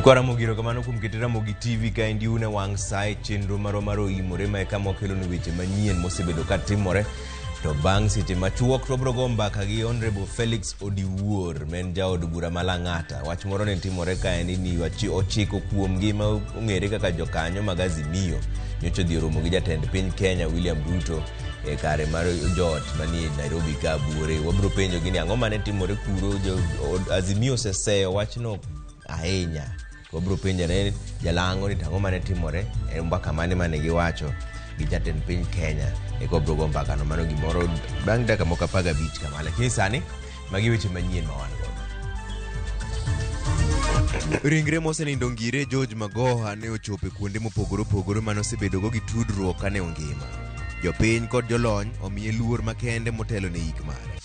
Nyikwa Ramogi erokamano kuom kete Ramogi TV kaendi un e wang' sa e chenro marwa mar Oimore ma e kama wakelonu weche manyien mosebedo ka timore. To bang' seche machuok to wabiro go mbaka gi Honorable Felix Odiwuor ma en jaod bura ma Lang'ata. Wach moro ne timore kaendi ni ochiko kuomgi ma ong'ere kaka jokanyo mag Azimio nyocha odhi oromo gi jatend piny Kenya William Ruto e kare mar joot manie Nairobi ka buore. Wabiro penjogi ni ang'o mane timore kuro, Azimio oseseyo wachno ahinya. Wabiro penjore jalang'o ni to ang'o mane timore, en mbaka mane mane giwacho gi jatend piny Kenya. Eka wabiro go mbakano mano gimoro bang' dakika moko 15 kama. Lakini sani magi weche manyien ma wan godo. Ringre mosenindo Ngire George Magoha ne ochopo e kuonde mopogore opogore mane osebedogo gi tudruok kane ongima. Jopiny kod jolony omiye luor makende motelo ne yik mare.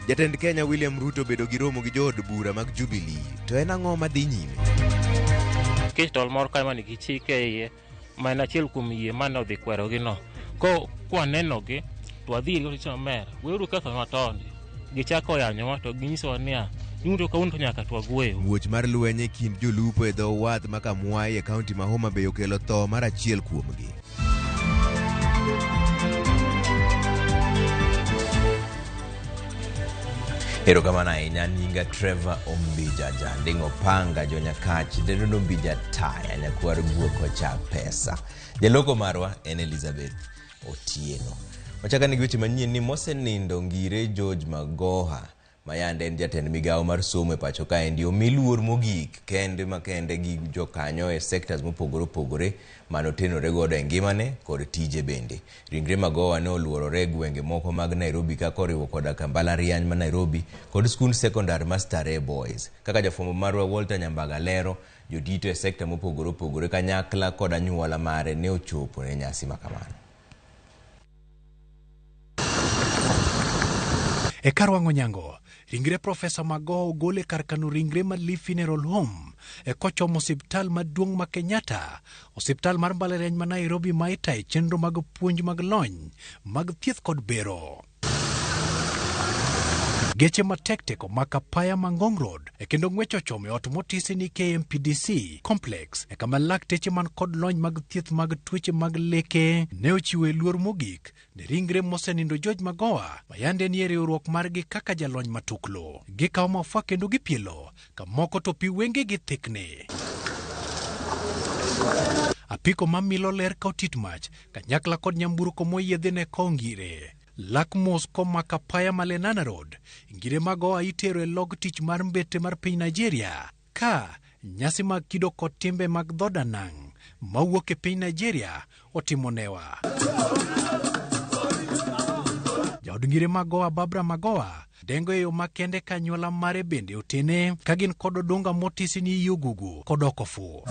Jatend Kenya William Ruto obedo gi romo gi jood bura mag Jubilee. To en ang'o madhi nyime? Nikech tol moro kae ma nigi chike e iye ma en achiel kuom yie mane odhi kwerogino. Ko kwanenogi to wadhi irgi wacho omera, weuru kethonwa tonde. Gichako yanyowa to ginyisowa niya, un to ka un to nyaka to wagweyu. Muoch mar lweny e kind jolupo e dho wath ma Kamwai e kaunti ma Homa Bay okelo tho mar achiel kuomgi. Erokamano ahinya nyinga Trevor Ombija Janding'o Panga Jonyakach Dedondo Ombija Taya nyakwar guok ocha pesa. Jaloko marwa en Elizabeth Otieno. Wachaka ni gi weche manyien ni mosenindo Ngire George Magoha ma yande en jatend migawo mar somo e pacho kaendi omi luor mogik kende makende gi jokanyo e sectors mopogore opogore mane otenore godo e ngimane kod tije bende. Ringre Magoha ne oluorore e gwenge moko mag Nairobi ka koriwo koda ka mbalariany ma Nairobi kod skund sekondar ma Starehe Boys. Kaka jafwambo marwa Walter Nyambaga lero, jodito e sekta mopogore opogore kanyakla kod anyuola mare ne ochopo ne nyasi makamano. E kar wang'o nyango, ringre Profesa Magoha ogol e kar kano ringre ma Lee Funeral Home e kochomo osiptal maduong' ma Kenyatta, osiptal mar mbalariany ma Nairobi ma itaye chenro mag puonj mag lony mag thieth kod bero. Geche matek tek omako apaya ma Ngong Road e kendo ng'wech ochomo e ot motisi ni KMPDC Complex e kama lakteche man kod lony mag thieth mag tuoche mag leke ne ochiwoe luor mogik ne ringre mosenindo George Magoha ma yande nie riwruok margi kaka jalony matuklu. Gikawo mafua kendo gipielo ka moko to pi wengegi thikni. Apiko mamilo ler ka otit mach kanyakla kod nyamburko moyiedhi ne kowo Ngire. Lak mos komako apaya ma Lenana Road, Ngire Magoha itero e log tich mar mbete mar piny Nigeria. Ka nyasi mag kido kod timbe mag dhood Anang' mawuok e piny Nigeria otimo newa. Jaod Ngire Magoha Barbara Magoha dengo e yo makende ka anyuola mare bende otene ka gin kod odunga motisi ni Yugugu kod Okofu.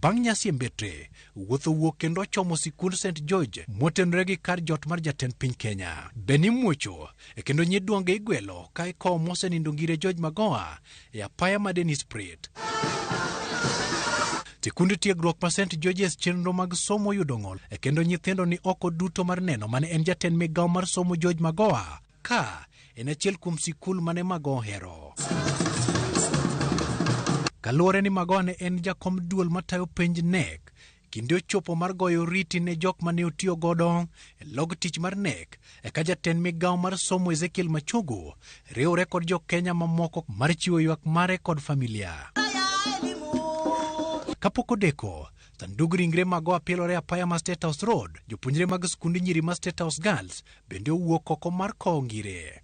Bang' nyasi e mbetre, wuoth owuok kendo ochomo sikund St George motenore gi kar jot mar jatend piny Kenya. Be nimuocho e kendo nyidwonge igwelo ka ikowo mosenindo Ngire George Magoha e apaya ma Dennis Pritt. Sikund tiegruok ma St George's chenro mag somo yudo ng'ol e kendo nyithindo ni oko duto mar neno mane en jatend migawo mar somo George Magoha ka en achiel kuom sikul mane Magoha ohero. Kaluwore ni Magoha ne en jakom duol matayo penj KNEC, kinde ochopo mar goyo oriti ne jok mane otiyo godo e log tich mar KNEC eka jatend migawo mar somo Ezekiel Machogu riwre kod jo Kenya mamoko mar chiwo ywak mare kod familia. Kapok odeko, sandug ringre Magoha pilore apaya ma State House Road. Jopuonjre mag skund nyiri ma State House Girls bende owuok oko mar kowo Ngire.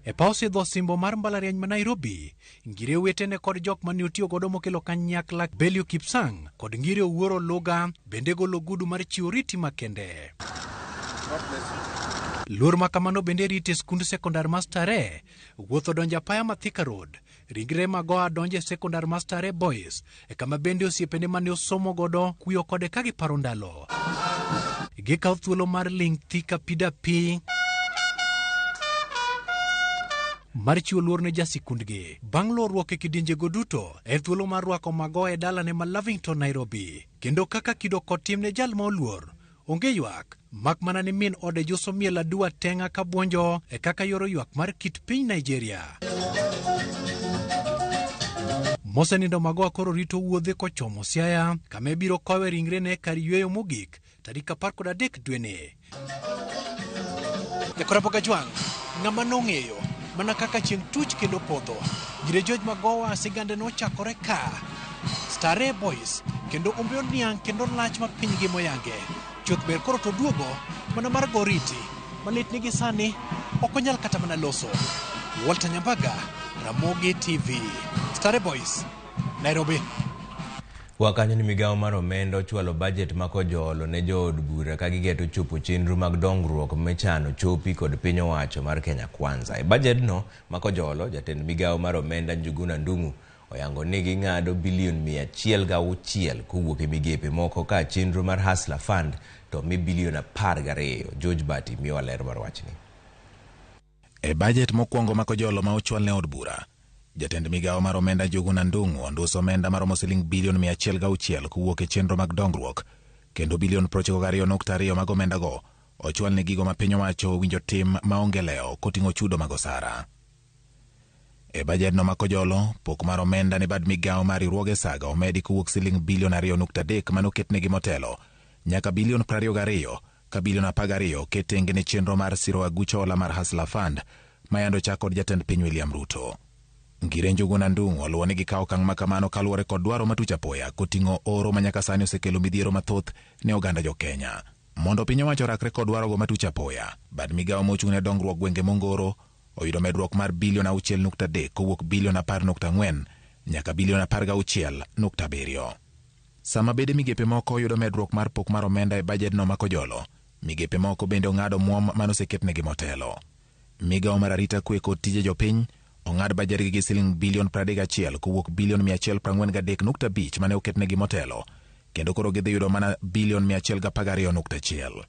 E paw sidho osimbo mar mbalariany ma Nairobi, Ngire wetene kod jok mane otiyo godo mokelo kanyakla Belio Kipsang kod Ngire Owuor Oluga bende golo ogudu mar chiwo riti makende. Luor ma kamano bende rite skund sekondar ma Starehe, wuoth odonjo apaya ma Thika Road, ringre Magoha donjo e sekondar ma Starehe Boys, e kama bende osiepene mane osomo godo kuyo kode ka giparo ndalo. Gikawo thuolo mar ling' thi ka pi da pi mar chiwo luor ne jasikundgi. Bang' lorruok e kidienjego duto, en thuolo mar rwako Magoha e dalane ma Lavington, Nairobi. Kendo kaka kido kod tim ne jal ma oluor, Onge ywak, mak mana ni min ode juso miel aduwa teng'a ka buonjo e kaka yoro ywak mar kit piny Nigeria. Mosenindo Magoha koro rito wuodhe kochomo Siaya kama ibiro kowe ringrene kar yweyo mogik tarik 13 dweni. Jakoraboga Jwang', ng'ama nong'eyo mana kaka chieng' tuch kendo podho. Ngire George Magoha sigande nochakore ka Starehe Boys kendo ombe oniang' kendo lach ma pinygi moyange. Chuth ber koro to duogo mana mar goriti malit nigi sani ok onyal kata mana loso. Walter Nyambaga, Ramogi TV, Starehe Boys, Nairobi. Wakanyo ni migawo mar omenda ochwalo bajet ma kojolo ne jood bura ka gigeto chopo chenro mag dongruok michano chopi kod piny owacho mar Kenya Kwanza. E bajedno ma kojolo, jatend migawo mar omenda Njuguna Ndung'u oyango ni ging'ado bilion 106 kowuok e migepe moko ka chenro mar Hustler Fund to mi bilion 12. George Bati miyowa ler mar wachni. E bajet mokwongo ma kojolo ma ochwal ne od bura, jatend migawo mar omenda Njuguna Ndung'u onduso omenda maromo siling bilion 106 kowuok e chenro mag dongruok, kendo bilion 92.2 mag omendago ochwal ne gigo ma piny owacho owinjo tim maonge lewo koting'o chudo mag osara. E bajedno ma kojolo, pok mar omenda ne bad migawo mar riwruoge saga omedi kowuok siling bilion 2.3 manoketnegi motelo nyaka bilion 22 ka bilion 12 oket tenge ne chenro mar siro aguch hola mar Hustler Fund ma yando chak kod jatend piny William Ruto. Ngire Njuguna Ndung'u oluwo ni gikawo okang' ma kamano kaluwore kod dwaro matuch apoya koting'o oro ma nyaka sani osekelo midhiero mathoth ne oganda jo Kenya. Mondo piny owacho orakre kod dwarogo matuch apoya, bad migawo mochung' ne dongruok gwenge mongoro oyudo medruok mar bilion 6.3 kowuok bilion 10.4 nyaka bilion 16.7. Sama bede migepe moko oyudo medruok mar pok mar omenda e bajedno ma kojolo, migepe moko bende ong'ado muom manoseketnegi motelo. Migawo mar arita kwe kod tije jopiny ong'ad bajedgi gi siling bilion 31 kowuok bilion 143.5 mane oketnegi motelo, kendo koro gidhi yudo mana bilion 112.1.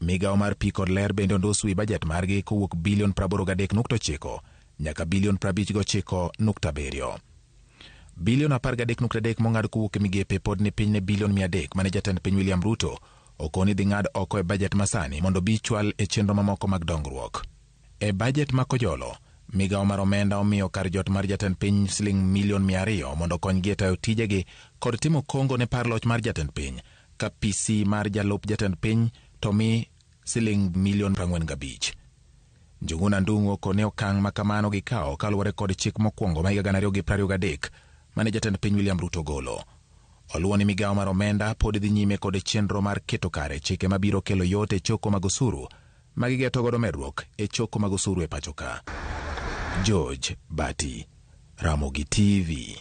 Migawo mar pi kod ler bende ondos wi bajet margi kowuok bilion 83.9 nyaka bilion 59.7. Bilion 13.3 mong'ad kowuok e migepe pod ni piny ne bilion 300 mane jatend piny William Ruto okoni dhi ng'ad oko e bajet masani mondo bi chwal e chenro mamoko mag dongruok. E bajet ma kojolo, migawo mar omenda omiyo kar jot mar jatend piny siling milion 200 mondo okonygi e tayo tijegi kod timo kongo ne par loch mar jatend piny, ka PC mar jalup jatend piny to mi siling milion 45. Njuguna Ndung'u okone okang' ma kamano gikawo kaluwore kod chik mokwongo ma higa 2023 mane jatend piny William Ruto golo. Oluwo ni migawo mar omenda pod dhi nyime kod chenro mar keto kare chike mabiro kelo yot e choko mag osuru ma gigeto godo medruok e choko mag osuru e pacho ka. George Bati, Ramogi TV.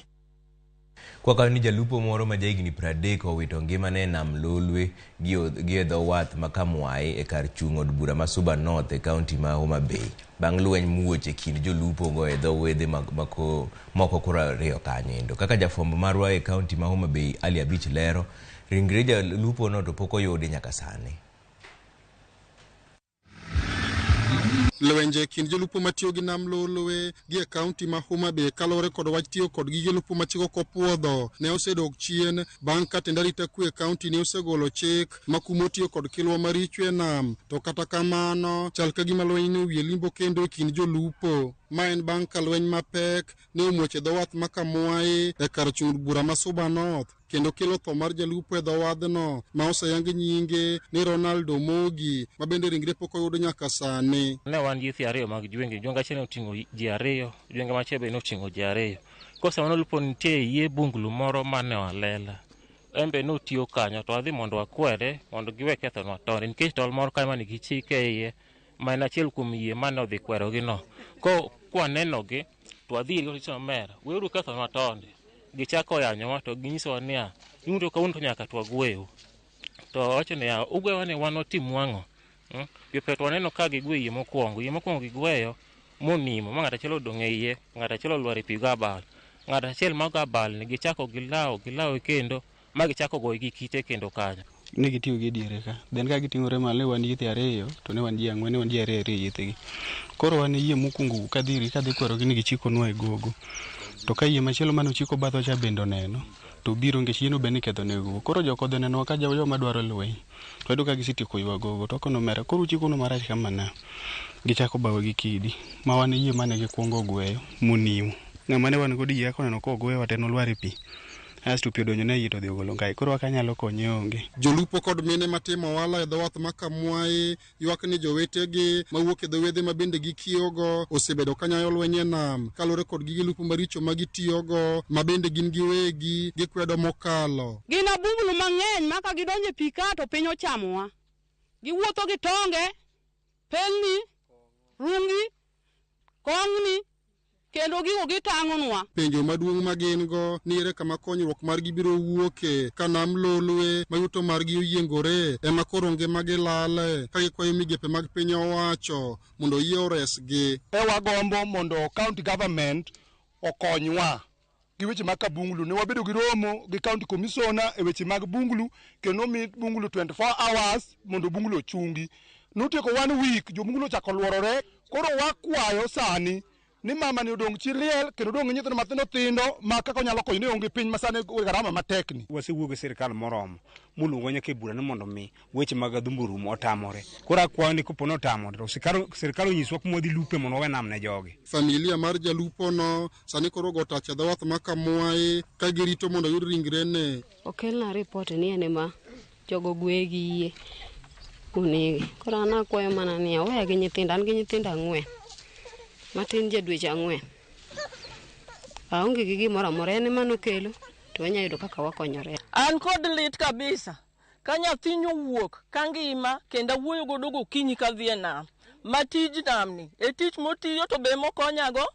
Kwa kanyo ni jalupo moro ma jahigni 30 owito ngimane e nam Lolwe gi e dho wath ma Kamwai e kar chung' od bura ma Suba North e kaunti ma Homa Bay bang' lweny muoch e kind jolupo go e dho wedhe moko koro ariyo kanyo endo. Kaka jafwambo marwa e kaunti ma Homa Bay Ali Abich lero, ringre jalupo no to pok oyudi nyaka sani. Lwenje kind jolupo matiyo gi nam Lolwe gi e kaunti ma Homa Bay kaluwore kod wach tiyo kod gige lupo ma chik ok opuodho ne osedok chien bang' ka tend arita kwe e kaunti ne osegolo chik makumo tiyo kod kilwa maricho e nam. To kata kamano chal ka gima lweny ne owiye limbo kendo e kind jolupo. Ma en bang' ka lweny mapek ne omuoch e dho wath ma Kamwai e kar chung' bura ma Suba North kendo kelo tho mar jalupo e dho wadhno ma oseyang nyinge ni Ronaldo Mogi ma bende ringre pok oyud nyaka sani. Ne wan yithi ariyo mag jwenge, jwenge achiel noting'o ji ariyo, jwenge machielo be noting'o ji ariyo. Koro sama nolupo nitie yie bunglu moro mane olela, en be notiyo kanyo to wadhi mondo wakwede mondo giwe kethonwa tonde nikech tol moro kanyo manigi chike e iye ma en achiel kuom yie mane odhi kwerogi no. Koro kwanenogi to wadhi irgi wawacho omera, weuru kethonwa tonde. Gichako yanyowa to ginyisowa niya, un to kawuono to nyaka to wagweu. To wawacho niya, ugwewa ni wan watim wang'o? Piyo to waneno ka gigwe yie mokwongo. Yie mokwongo gigweyo monimo ma ng'ato achiel odong' e iye, ng'ato achiel olwar e pi go abal. Ng'ato achiel ma go abal ni gichako gilawo kendo ma gichako goye gi kite kendo kanyo. Ne gitiyo gi diere ka. Then ka giting'ore malo ne wan yithe ariyo to ne wan ji ang'wen, ne wan ji ariyo ariyo yithegi. Koro wan yie mokwongo kadhi kadhi kwerogi ni gichikonwa e gogo. To ka yie machielo mane ochiko bathwa cha bende oneno, To biro nikech yieno be niketho ne gogo. Koro jokodhi onenowa ka joma dwaro lweny. To wayudo ka gisetieko ywa gogo. To wakono omera koro uchikono marach kama na. Gichako bawe gi kidi. Ma wan yie mane gikwongo gweyo monimo. Ng'ama ne wan godo yie kaka oneno kogwewa to en olwar e pi. Asto pi odonjo ne yie to odhi ogolo ngai. Koro kaka anyalo konye onge. Jolupo kod mine matimo ohala e dho wath ma Kamwayi ywak ni jowetegi mawuok e dho wedhe ma bende gikiyogo osebedo ka nyayo lweny e nam kaluwore kod gige lupo maricho ma gitiyogo ma bende gin giwegi gikwedo mokalo. Gin abumbulu mang'eny ma ka gidonjo e pi ka to piny ochamowa. Giwuotho gi tonge, pelni, rungi, kong'ni, kendo gigo gitang'onwa. Penjo maduong' ma gin go ni ere kama konyruok margi biro wuoke ka nam Lolwe ma yuto margi oyiengore ema koro ngimagi lale ka gikwayo migepe mag piny owacho mondo oyie oresgi. E wagombo mondo county government okonywa gi weche mag kabungulu. Ne wabedo gi romo gi county commissioner e weche mag bungulu kendo mi bungulu 24 hours mondo bungulu ochungi. Notieko 1 week jobungulu ochako luorore. Koro wakwayo sani ni mama ni odong' chi liel kendo odong' gi nyithindo mathindo thindo ma kaka onyalo konyo ni onge piny ma sani garama matek ni. Wasewuoyo gi sirikal moromo moluongo nyaka e bura ni mondo mi weche mag adhumbo orum otamore. Koro akwayo ni kopo ni otamore to sirikal onyiswa kuma wadhi lupe mondo wawe nam ne jogi. Familia mar jalupono sani koro ogo tach e dho wath ma Kamwayi ka girito mondo oyud ringrene. Okelna ripot ni en ema jogo gweye gi yie onege. Koro an akwayo mana ni aweya gi nyithindo, an gi nyithindo 4. Matin ja dweche 4. Aonge gi gimoro amora, en ema nokelo to wanyalo yudo kaka wakonyore. An kod lit kabisa ka nyathi nyowuok ka ngima kendo awuoyo godo gokinyi kadhi e nam. Ma tij namni e tich motiyo to be mokonyago,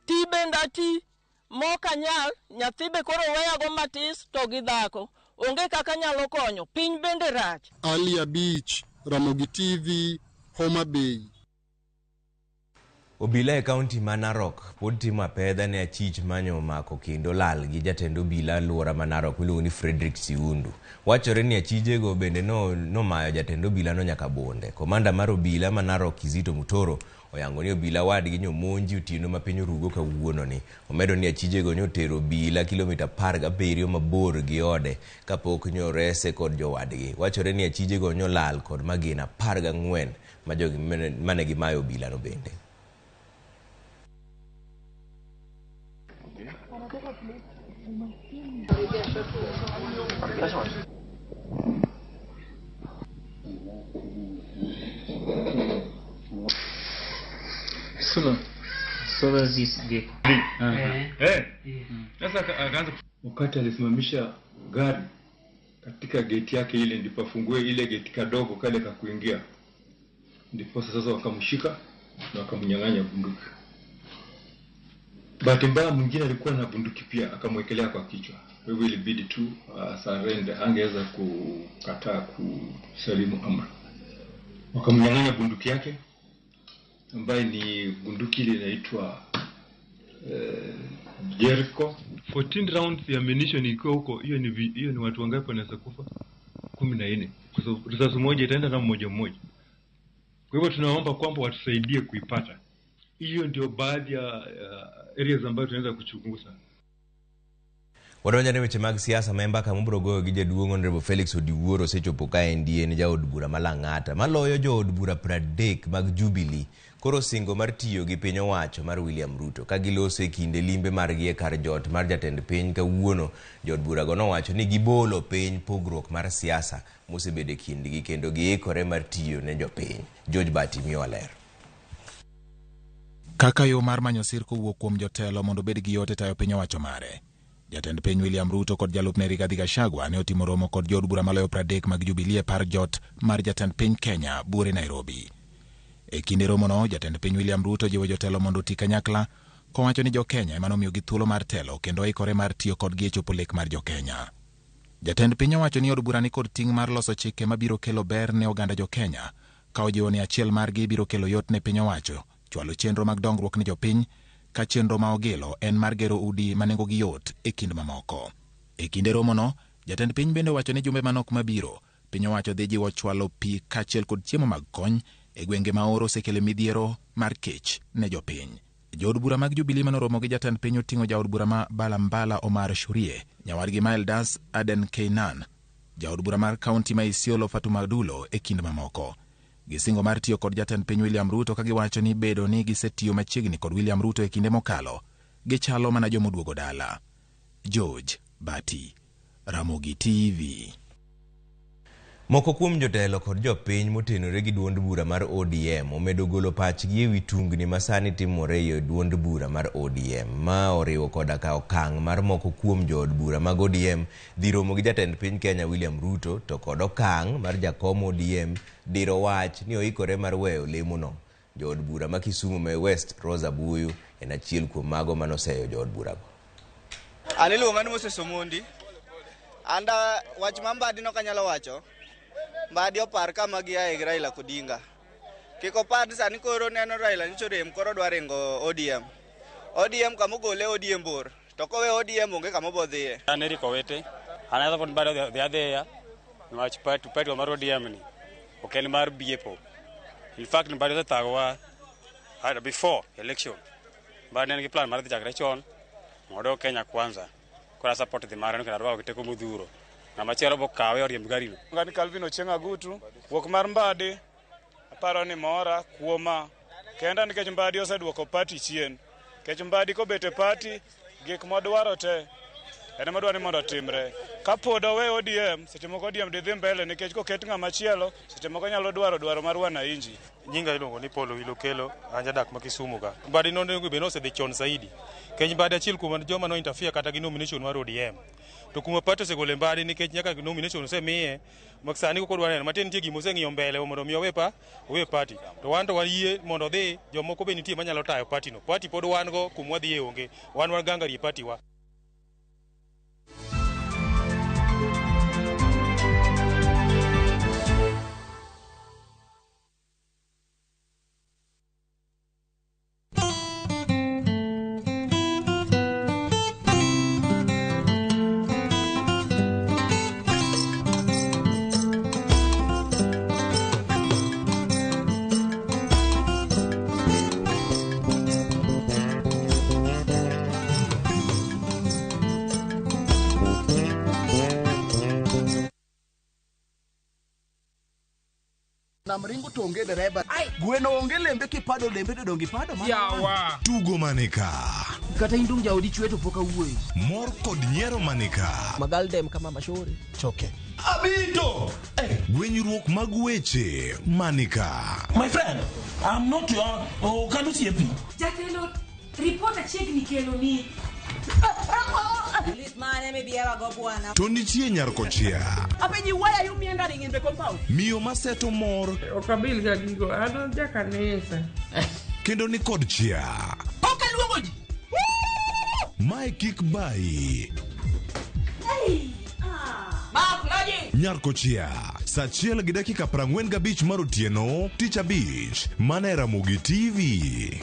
ti bende ati mok anyal, nyathi be koro weyago matis to gi dhako. Onge kaka nyalo konyo, piny bende rach. Ali Abich, Ramogi TV, Homa Bay. Obila e kaunti ma Narok pod timo apedha ne achich manyo omako kendo lal gi jatend obila alwora ma Narok miluongo ni Frederick Siundu. Wachore ni achijego bende nomayo jatend obila no nyaka bunde. Komanda mar obila ma Narok Kizito Mutoro oyango ni obila wadgi nyomonji otieno ma piny orugo kawuono ni. Omedo ni achijego nyotero obila kilomita 17 mabor gi ode kapok nyorese kod jowadgi. Wachore ni achijego nyolal kod magina 14 ma jogi mane gimayo obila no bende. Wakati alisimamisha gari katika geti yake ile, ndipo afungue ile geti kadogo kale kakuingia, ndipo sasa wakamshika na wakamnyang'anya bunduki. Bahati mbaya mwingine alikuwa na bunduki pia akamwekelea kwa kichwa. Kwa hivyo ilibidi tu surrender, angeweza kukataa kusalimu amri. Wakamnyang'anya bunduki yake ambaye ni bunduki ile inaitwa Jericho. 14 rounds ya ammunition ilikuwa huko. Hiyo ni watu wangapi wanaweza kufa? 14. Kwa sababu risasi moja itaenda na mmoja mmoja. Kwa hivyo tunaomba kwamba watusaidie kuipata. Hiyo ndio baadhi ya areas ambazo tunaweza kuchunguza. Wadonja ne weche mag siasa ma mbaka mobiro goyo gi jaduong' Honorable Felix Odiwuor osechopo ka en jaod bura ma Lang'ata maloyo jood bura 30 mag Jubilee koro singo mar tiyo gi piny owacho mar William Ruto ka giloso e kinde limbe margi e kar jot mar jatend piny kawuono. Jood burago nowacho ni gibolo piny pogruok mar siasa mosebedo e kindgi kendo giikore mar tiyo ne jopiny. George Bati miyo ler. Kaka yo mar manyo sir kowuok kuom jotelo mondo obed gi yot e tayo piny owacho mare, Jatend piny William Ruto kod jalupne Rigathi Gachagua ne otimo romo kod jood bura maloyo 30 mag Jubilee e par jot mar jatend piny Kenya buore Nairobi. E kinde romono, jatend piny William Ruto jiwo jotelo mondo oti kanyakla kowacho ni jo-Kenya ema nomiyogi thuolo mar telo kendo oikore mar tiyo kodgi e chopo lek mar jo-Kenya. Jatend piny owacho ni od bura ni kod ting' mar loso chike mabiro kelo ber ne oganda jo-Kenya, ka ojiwo ni achiel margi biro kelo yot ne piny owacho chwalo chenro mag dongruok ne jopiny, ka chenro ma ogilo en mar gero udi ma nengogi yot e kind mamoko. E kinde romono, jatend piny bende owacho ni jumbe manok mabiro, piny owacho dhi jiwo chwalo pi kaachiel kod chiemo mag kony e gwenge ma oro osekelo midhiero mar kech ne jopiny. Jood bura mag Jubilee manoromo gi jatend piny oting'o jaod bura ma Balambala Omar Shurie, nyawadgi ma Eldas Aden Keynan, jaod bura mar kaunti ma Isiolo Fatuma Dulo e kind mamoko. Gisingo mar tiyo kod jatend piny William Ruto ka giwacho ni bedo ni gisetiyo machiegni kod William Ruto e kinde mokalo, gichalo mana jomoduogo dala. George Bati, Ramogi TV. Moko kuom jotelo kod jopiny motenore gi duond bura mar ODM omedo golo pachgi ewi tungni ma sani timore e duond bura mar ODM. Ma oriwo koda ka okang' mar moko kuom jood bura mag ODM dhi romo gi jatend piny Kenya William Ruto to kod okang' mar jakom ODM diro wach ni oikore mar weyo lemono. Jood bura ma Kisumu ma West Rosa Buyu en achiel kuom mago manoseyo jood burago. An iluonga ni Moses Omondi. Anda wach ma Mbadi nok anyalo wacho. Mbadi opar kama giaye gi Raila Odinga. Kik opar ni sani koro neno Raila nyocha orem koro odwa ringo ODM. ODM kama ogole ODM bor. To kowe ODM onge kama obo dhiye. An Eric Owete, an adhi Mbadi odhi adhiya niwach party party wa mar ODM ni ok en mar biepo. In fact Mbadi osethagowa before election. Mbadi ne en gi plan mar dhi chakre chon mondo odog Kenya kwanza. Koro a support dhi mare no kendo arwako gi teko modhuro. Ng'ama chielo bo kawe oriemb gari no. Ngani Calvin Ochieng' Agutu, wuok mar Mbadi aparo ni mora kuoma kenda nikech Mbadi oseduoko party chien. Nikech Mbadi kobet e party gik modwaro te en ema odwa ni mondo otimre. Kapod owe ODM, seche moko ODM dhi mbele nikech koket ng'ama chielo, seche moko nyalo dwaro dwaro mar wananchi. Nyinga iluongo ni Paul Owilo Kelo, an jadak ma Kisumu ka. Mbadi nonego bed ni osedhi chon saidi. Keny Mbadi achiel kuom joma no interfere kata gi nomination mar ODM. To kuma party osegole Mbadi nikech nyaka nomination osemiye, mak sani koko odwa neno, matin nitie gima oseng'iyo mbele mondo mi owe pa, owe party. To wan to wayie mondo odhi, jomoko be nitie manyalo tayo party no. Party pod wan go kuma wadhiye onge. Wan wagangari e party wa. Nam ringo to onge dereba. Gweno onge lembe kipado lembe to donge ipado mana. Yawa. Tugo mane ka? Kata in dong jaodi chwe to pok awuoyo. Mor kod nyiero mane ka? Magaldem kama mashore. Choke. Abito! Gwenyruok mag weche mane ka? My friend, I'm not your oh, can you see Jatelo, ripot achiegni kelo ni. Lit mane mibiera go bwana. To nitie nyar kochia. Apenji, why are you meandering in the compound? Miyo maseto mor Ok abil ga gigo, an jakanisa. kendo ni kod chia. Ok aluongo ji. Mae kik bayi. Mark, Laji. Nyar kochia. Saa achiel gi dakika 45 mar otieno, tich abich, mana e Ramogi TV.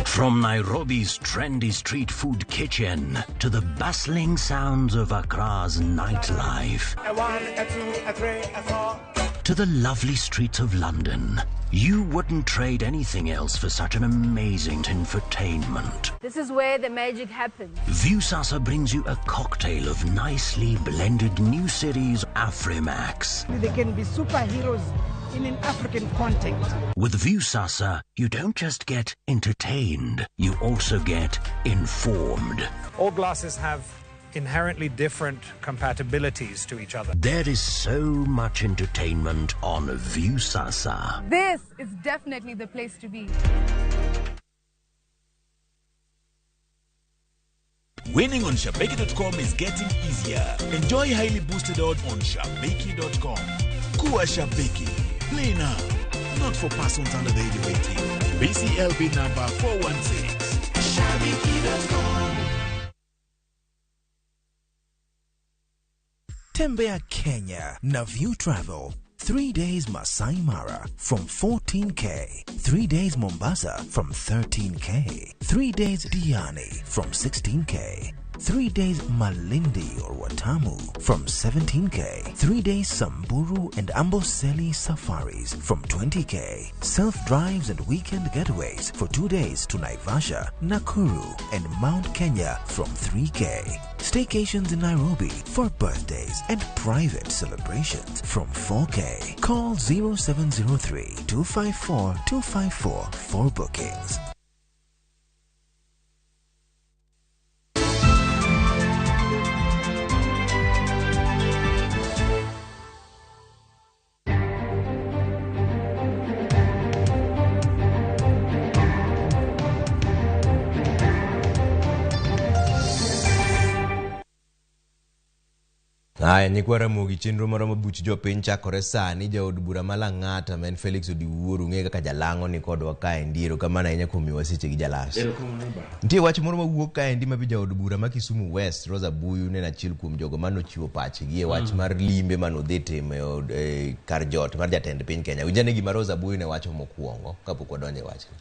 From Nairobi's trendy street food kitchen to the bustling sounds of Accra's nightlife A one, a two, a three, a four. to the lovely streets of London, you wouldn't trade anything else for such an amazing infotainment. This is where the magic happens. Viewsasa brings you a cocktail of nicely blended new series Afrimax. They can be superheroes in an African context. With Viewsasa, you don't just get entertained, you also get informed. All glasses have inherently different compatibilities to each other. There is so much entertainment on Viewsasa. This is definitely the place to be. Winning on Shabiki.com is getting easier. Enjoy highly boosted odds on Shabiki.com. Kuwa Shabiki. Play now. Not for persons under the age of 18. BCLB number 416. Shabiki.com. Tembea Kenya na View Travel. 3 days Masai Mara from 14K. 3 days Mombasa from 13K. 3 days Diani from 16K. 3 days Malindi or Watamu from 17K. 3 days Samburu and Amboseli safaris from 20K. Self-drives and weekend getaways for 2 days to Naivasha, Nakuru and Mount Kenya from 3K. Staycations in Nairobi for birthdays and private celebrations from 4K. Call 0703 254 254 for bookings. Aya, nyikwa Ramogi, chenro moro buch jopiny chakore sani. Jaod bura ma Lang'ata ma en Felix Odiwuor ung'e kaka jalang'o ni kodwa kaendi. Erokamano ahinya kuom miyowa seche gi jalas. Nitie wach moro mawuok kaendi ma be jaod bura ma Kisumu West Rosa Buyu ne en achiel kuom jogo manochiwo pachgi e wach mar limbe manodhi timo e kar jot mar jatend piny Kenya. Winj ane gima Rosa Buyu ne wacho mokwongo kapok wadonjo e wachni.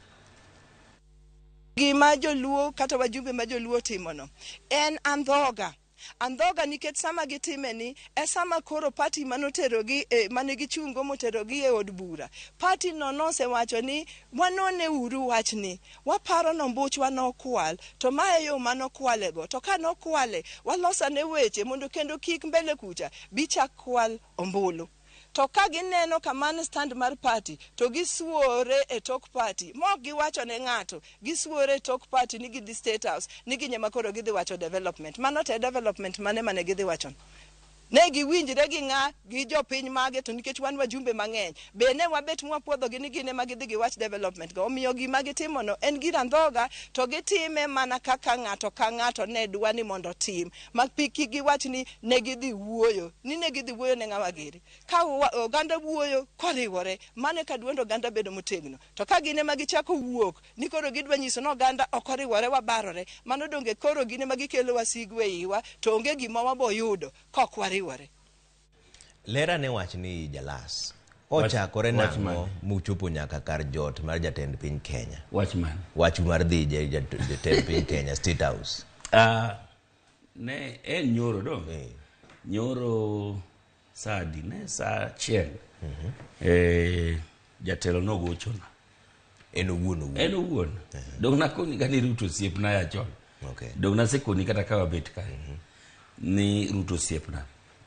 Gima joluo kata wajumbe ma joluo timono en andhoga. Andhoga nikech sama gitime ni e sama koro party manoterogi e, mane gichungo moterogi e od bura. Party no nosewacho ni wanone uru wachni. Waparo nombuchwa nokwal to mae yo manokwalego. To ka nokwale walosane weche mondo kendo kik mbele kucha bi chak kwal ombulu. To ka gineno kamano stand mar party to gisuore e tok party. Mok giwacho ne ng'ato, gisuore e tok party ni gidhi State House, ni ginyema koro gidhi wacho development. Mano te development mane mane gidhi wacho? Ne giwinjre gi ng'a, gi jopiny mage, to nikech wan wajumbe mang'eny, be ne wabet mwapuodhogi ni gin ema gidhi giwach development go. Omiyo gima gitimono en gir andhoga, to gitime mana kaka ng'ato ka ng'ato ne dwa ni mondo otim. Ma kik giwach ni ne gidhi wuoyo, ni ne gidhi wuoyo ne ng'awa giri. Ka oganda wuoyo koriwore, mano eka duond oganda bedo motegno. To ka gin ema gichako wuok ni koro gidwa nyiso ni oganda ok oriwore wabarore, mano donge koro gin ema gikelo wasigu e iwa, to onge gima waboyudo kok wariwore. Ler ane wachni Jalas. Ochakore nang'o muchopo nyaka kar jot mar jatend piny Kenya? Wach mane? Wach mar dhi jatend piny Kenya State House. Ne en nyoro dong. Nyoro saa adi? Ne saa achiel. Jatelo nogochona. En owuon owuon. En owuon. Dong nakoni ga ni Ruto osiepna ya chon. Okay. Dong nasekoni kata ka wabet kae. Ni Ruto osiepna.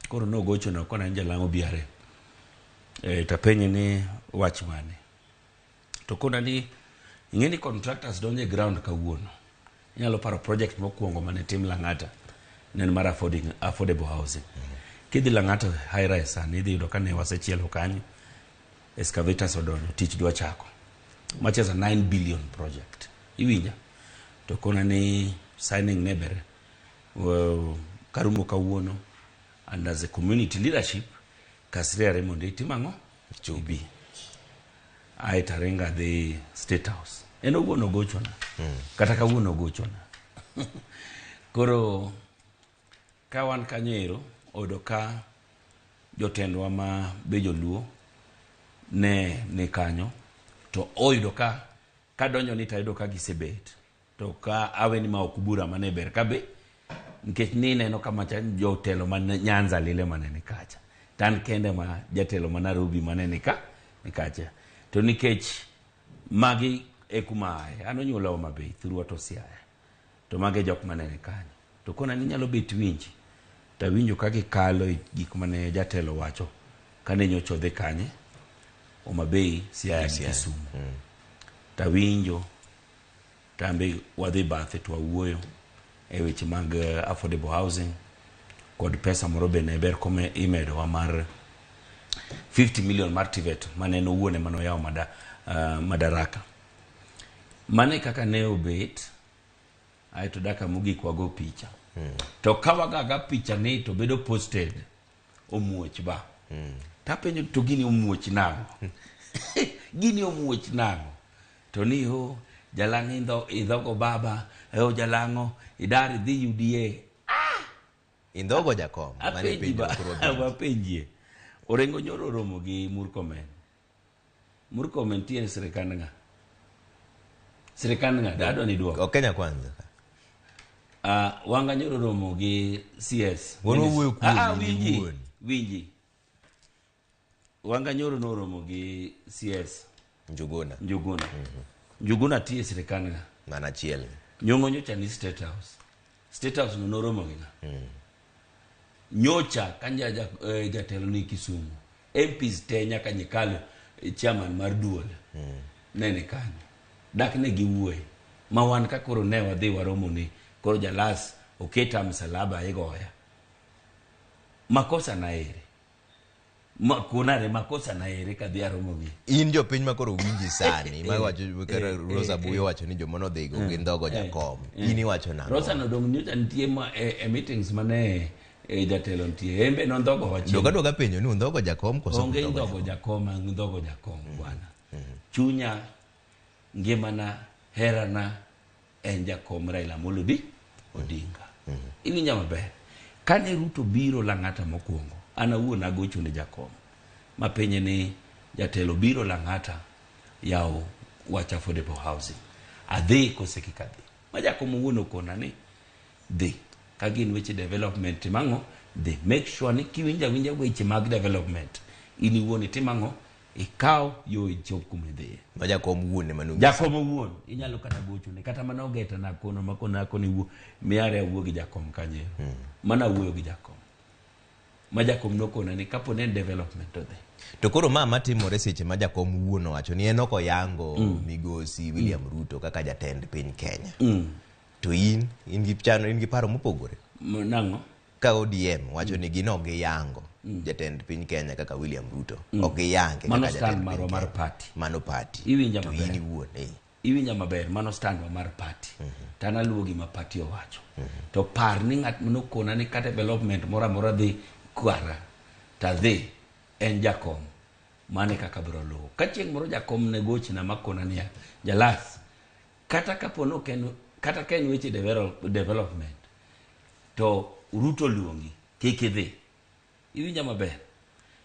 Koro nogochona kona ni jalang'o biare. Tapenje ni wach mane. To kona ni ing'e ni contractors donjo e ground kawuono. Inyalo paro project mokwongo mane tim Lang'ata. Ne en mar affordable housing. Kidhi Lang'ata high rise sani idhi yudo ka ne wasechielo kanyo. Excavators odonjo, tich dwa chako. Much as a 9 billion project. Iwinja? To kona ni signing ne ber. Karumo kawuono and as a community leadership kasriare mondo itim ang'o? Ibi. Ae taringa dhi State House. En owuon ogochona. Kata kawuono ogochona. Koro ka wan kanyo ero, oyudo ka jotendwa ma be joluo ne ni kanyo, to oyudo ka kadonjo ni tayudo ka gisebet. To ka awe ni ma ok bura mane ber ka be, nikech ni neno kama cha jotelo ma Nyanza lile mane ni kacha. To an kende ma jatelo ma Nairobi mane ni ka, ni kacha. To nikech magi e kuma aye, an onyuola Homa Bay, thurwa to Siaya. To magi e jok mane ni kanyo. To kona ni nyalo bet winji, to awinjo ka gikalo e gik mane jatelo wacho kane nyocha odhi kanye, Homa Bay, Siaya gi Kisumu. To awinjo, tambe wadhi bathe to wawuoyo e weche mag affordable housing kod pesa moro be ne ber kome imedowa mar 50 million mar TVET mane en owuon ema noyawo Madaraka. Mane kaka ne obet, aeto daka mogik wago picha. To ka wagaga picha ni to bedo posted, omuoch ba. Tapenjo to gini omuoch nang'o? Gini omuoch nang'o? To ni o jalang'o idhogo baba, o jalang'o idar idhi UDA. Indhogo jakom, mane penjo koro biro. Wapenjie. Orengo nyoro romo gi Murkomen. Murkomen tie e sirikand ng'a? Sirikand ng'a? Adwa ni duoko. Ok Kenya Kwanza. Wanga nyoro romo gi CS. Wan wawuoyo kuomi, in Winji, iwuon. winji. Wanga nyoro noromo gi CS. Njuguna. Njuguna. Njuguna tiyo e sirikand ng'a? Mana achiel. Nyong'o nyocha ni State House. State House no noromo gi ng'a? Nyocha ka jatelo ni Kisumu. MPs te nyaka Nyikal, chairman mar duol. Ne ni kanyo. Dak ne giwuoye. Ma wan ka koro ne wadhi waromo ni koro jalas oketa msalaba igoya. Makosa na ere. Kunare makosa na ere kadhi aromo gi. In jopiny ma koro winji sani, ma wacho kata Rosa Buyo wacho ni joma nodhigo gin dhogo jakom. In iwacho nang'o? Rosa nodong' nyocha nitie ma e meetings mane jatelo nitie. En be nondhogo wach. Dog aduoga penjo ni undhogo jakom koso Onge undhogo ndhogo jakom, ang' ndhogo jakom bwana. Chunya, ngimana, herana en jakom Raila Amolo Odinga. Iwinja maber. Kane Ruto biro Lang'ata mokwongo, an awuon agocho ne jakom. Mapenje ni jatelo biro Lang'ata yawo wach affordable housing. Adhi kose kik adhi. Ma jakom owuon okona ni dhi. Ka gin weche development tim ang'o? Dhi. Make sure ni kiwinjo awinja weche mag development, in iwuon itim ang'o? Ikaw yo ichop kuma idhiye. Ma jakom wuon ema nonyisi. Jakom owuon inyalo kata gochone kata mana ogeta na kono ma kona koni wuo miare awuo gi jakom kanyo. Mana awuoyo gi jakom. Ma jakom nokona ni kapo ne en development to dhi. To koro ma matimore seche ma jakom wuon owacho ni en ok oyango migosi William Ruto kaka jatend piny Kenya. To in gi chano, in gi paro mopogore. Nang'o? Ka ODM wacho ni gin ok giyango jatend piny Kenya kaka William Ruto. Ok giyange Mano kaka stand jatend marwa piny mar Kenya. party. Mano party. Iwinja To maber. in iwuon, Iwinja maber, mano stand wa mar party. To an aluwo gima party owacho. To par ni ng'at manokona ni ka development moro amora dhi kwara, to adhi, en jakom. Mano e kaka abiro luwo. Ka chieng' moro jakom ne gochna makona niya, Jalas, kata kapo ni ok en, kata ka en weche development, to Ruto luongi, kik idhi. Iwinja maber.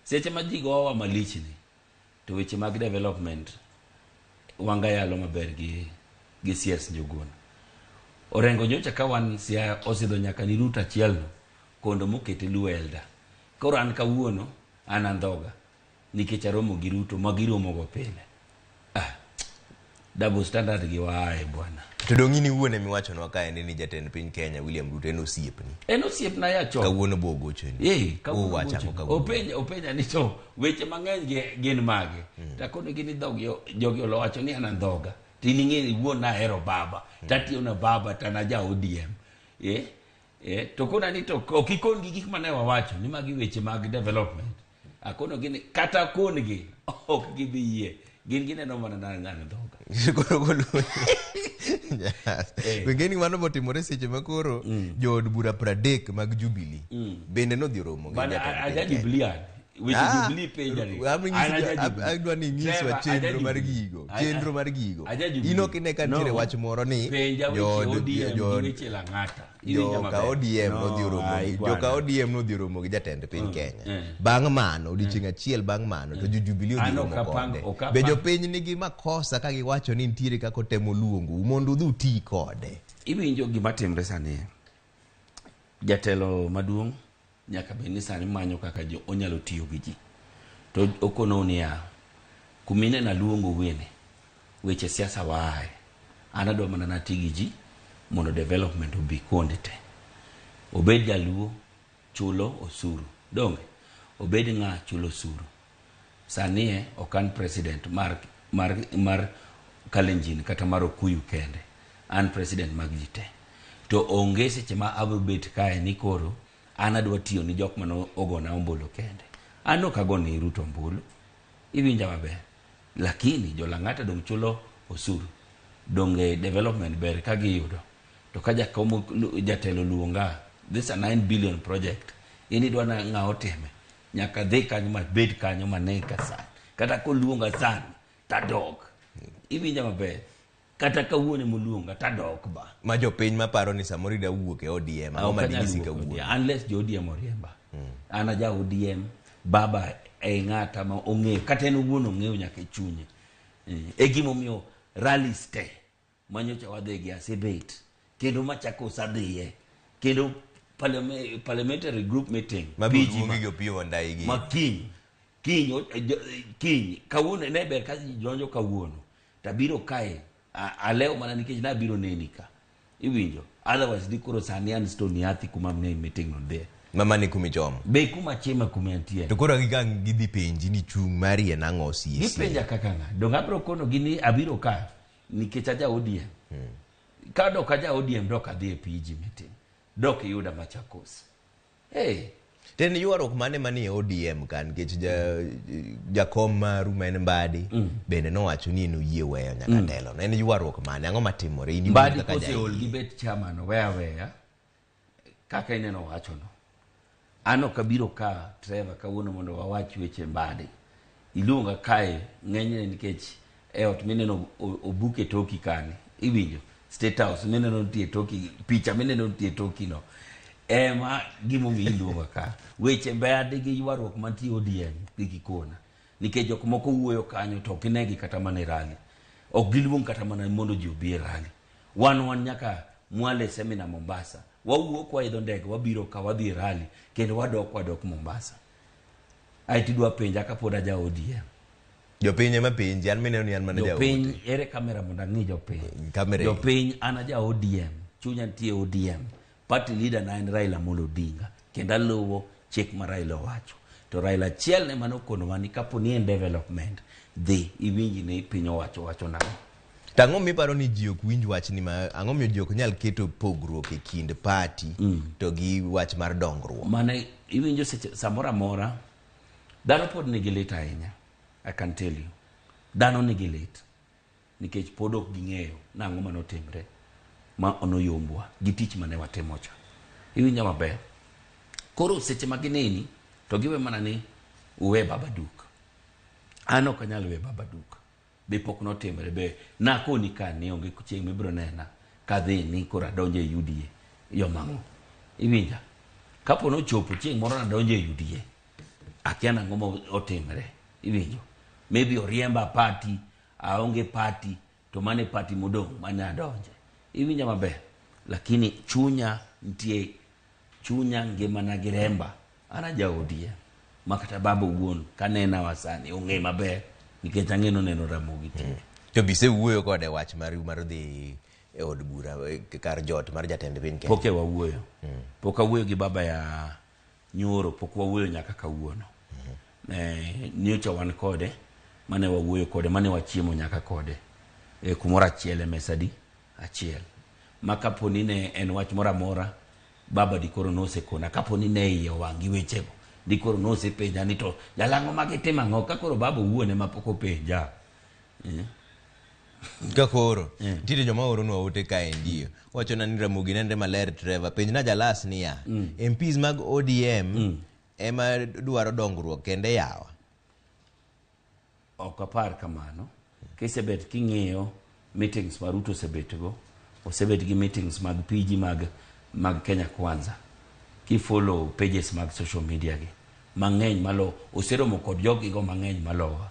Seche ma ji gowa malich ni, to weche mag development Wanga yalo maber gi CS Njuguna. Orengo nyocha ka wan Siaya osidho nyaka ni Ruto achiel no, kondo mokete Luo Elder. Koro an kawuono, an andhoga, nikech aromo gi Ruto ma giromo go pile. Double standard gi waaye bwana. To dong' in iwuon ema iwachonwa kaendi ni jatend piny Kenya William Ruto en osiepni. En osiepna ya chon. Kawuono bo ogochoni. Kawuono Uwacho ang'o ogochoni. kawuono? Openja ni to weche mang'eny gin mage. To akono gi ni jogi olowacho ni an andhoga. To in ing'e ni wuon ahero baba. To atiyo na baba to an aja ODM. To kona ni to ok ikon gi gik mane wawacho ni magi weche mag development. Akono gi ni kata kon gi ok gibi yie. Gin gineno mana na an andhoga. Koro golo. Wengeni mano botimore seche ma koro jood bura 30 mag Jubilee bende nodhi oromo gi Bana, jatend aja piny Kenya. Jubilee an. Weche Jubilee penja ni. An aja Jubilee. Adwa ni inyiswa Trevor, aja chenro mar Jubilee. gigo. Chenro mar gigo. Aja Jubilee. In ok ine ka nitiere No. wach moro ni Penja weche ODM gi weche Lang'ata. Iwinja joka maber. ODM No, nodhi oromo ai, gi bwana. joka ODM nodhi oromo gi jatend piny Kenya. Bang' mano, odiochieng' achiel bang' mano, to jo Jubilee odhi An romo ok apang- kode. ok apang- Be jopiny nigi makosa ka giwacho ni nitiere kaka otemo luongou mondo udhi uti kode? Iwinjo gima timre sani. Jatelo maduong' nyaka bed ni sani manyo kaka onyalo tiyo gi ji. To okonou niya, kumineno aluongo wene, weche siasa waaye. An adwa mana nati gi ji mondo development obi kuonde te. Obed jaluo chulo osuru. Donge? Obed ng'a chulo osuru. Sani e ok an president mar Kalenjin kata mar Okuyu kende. An president mag ji te. To onge seche ma abiro bet kae ni koro an adwa tiyo ni jok mane ogona ombulu kende. An ok agone Ruto ombulu. Iwinja maber. Lakini jo Lang'ata dong' chulo osuru. Donge development ber ka giyudo. To ka jakom jatelo luonga, this a 9 billion project. In idwa na ng'a otime. Nyaka dhi kanyo ma bed kanyo ma ne ka sani. Kata koluonga sani, tadok. Iwinja maber. Kata kawuono moluonga tadok ba. Ma jopiny maparo ni samoro ida wuok e ODM, ang'o Ok ma anyal dinyisi wuok e kawuono? ODM, unless jo ODM oriemba. An aja ODM, baba e ng'ata ma ong'eyo, kata en owuon ong'eyo nyaka e chunye. E gimomiyo rallies te manyocha wadhi gi asebet. Kendo Machakos adhiye. Kendo parliamentary group meeting. Mabiro PG luongi gi Opiyo Wandayi gi. Ma kiny. Kiny, kiny. Kawuono ne ber ka ji donjo kawuono. Tabiro kae. Alewo mana nikech nabiro neni ka. Iwinjo. Otherwise di koro sani an Stone Yathi kuma ne meeting no dhiye. Mama ni kuma ichomo. Be kuma chima kuma antie. To koro gi ang' gidhi penji ni chung' mari en ang'o sie sie. Gipenja kaka ng'a. Donge abiro kono gi ni abiro ka nikech aja ODM. Ka dok aja ODM dok adhi e PG meeting. Dok iyuda Machakos. Hey. To en ywaruok mane manie ODM ka nikech jakom maru ma en Mbadi bende nowacho ni en oyie weyo nyaka telo. En ywaruok mane? Ang'o matimore? In iwuon Mbadi kaka koseol jaiye. gi bet chairman oweya aweya kaka ineno wachono. An ok abiro ka Trevor kawuono mondo wawach weche Mbadi. Iluonga kae ng'enyne nikech e ot mineno obuk e toki kani. Iwinjo? State House mineno nitie e toki, picha mineno nitie e toki no. Ema gimomiyo iluonga ka. Weche Mbadi gi ywaruok mantie ODM kik ikona. Nikech jok moko wuoyo kanyo to ok inegi kata mana e rally. Ok giluong kata mana mondo ji obi e rally. Wan nyaka mwale seminar Mombasa. Wawuok waidho ndege wabiro ka wadhi e rally kendo wadok Mombasa. Ae tidwa penja kapod aja ODM. Jopiny ema penji, an mineno ni an mana jaote. Jopiny, ere kamera mondo ang'i jopiny. Kamera. Jopiny, an aja ODM, chunya nitie ODM. Party leader na en Raila Amolo Odinga, kendo aluwo chik ma Raila owacho. To Raila achiel ne mane okonowa ni kapo ni en development, dhi iwinj ni piny owacho wacho nang'o. To ang'o miparo ni ji ok winj wachni ma ang'o miyo ji ok nyal keto pogruok e kind party to gi wach mar dongruok? Mane iwinjo seche samoro amora, dhano pod nigi lit ahinya. I can tell you. Dhano nigi lit. Nikech pod ok ging'eyo nang'o mane otimre ma onoyombwa gi tich mane watimo cha. Iwinjo maber. Koro seche ma gineni to giwe mana ni uwe Baba Duk. An ok anyal we Baba Duk. Be pok notimre be nakoni ka ni onge chieng' mibiro nena kadhi ni koro adonjo e UDA. Yo mang'o. Iwinja. Kapo nochopo chieng' moro nadonjo e UDA. Akia nang'o ma otimre. Iwinjo. Maybe oriemba party, aonge party, to mane party modong' mane adonje. Iwinja maber. Lakini chunya nitie, chunya ngimana gi remba. An aja ODM. Ma kata baba owuon kanena wa sani ong'e maber nikech ang'e noneno Ramogi TV. To be isewuoyo kode wach mar dhi e od bura kar jot mar jatend piny Kenya? Pok e wawuoyo. Pok awuoyo gi baba ya nyoro, pok wawuoyo nyaka kawuono. Nyocha wan kode, mane wawuoyo kode, mane wachiemo nyaka kode. Kumoro achiel e mesa di achiel. Ma kapo ni ne en wach moro amora, baba dikoro nosekona. Kapo ni ne iye owang' gi wechego, dikoro nosepenja ni to jalang'o magi timo ang'o? Ka koro baba owuon ema pok openja. Ka koro, nitiere joma oronwa ote kaendi. Wachona ni Ramogi nenre maler Trevor. Penjna Jalas niya, MPs mag ODM ema dwaro dongruok kende yawa? Ok apar kamano. Kisebet king'iyo meetings ma Ruto osebetgo, osebet gi meetings mag PG mag Kenya Kwanza. Kifollow pages mag social media gi mang'eny malo, oseromo kod jogigo mang'eny malowa.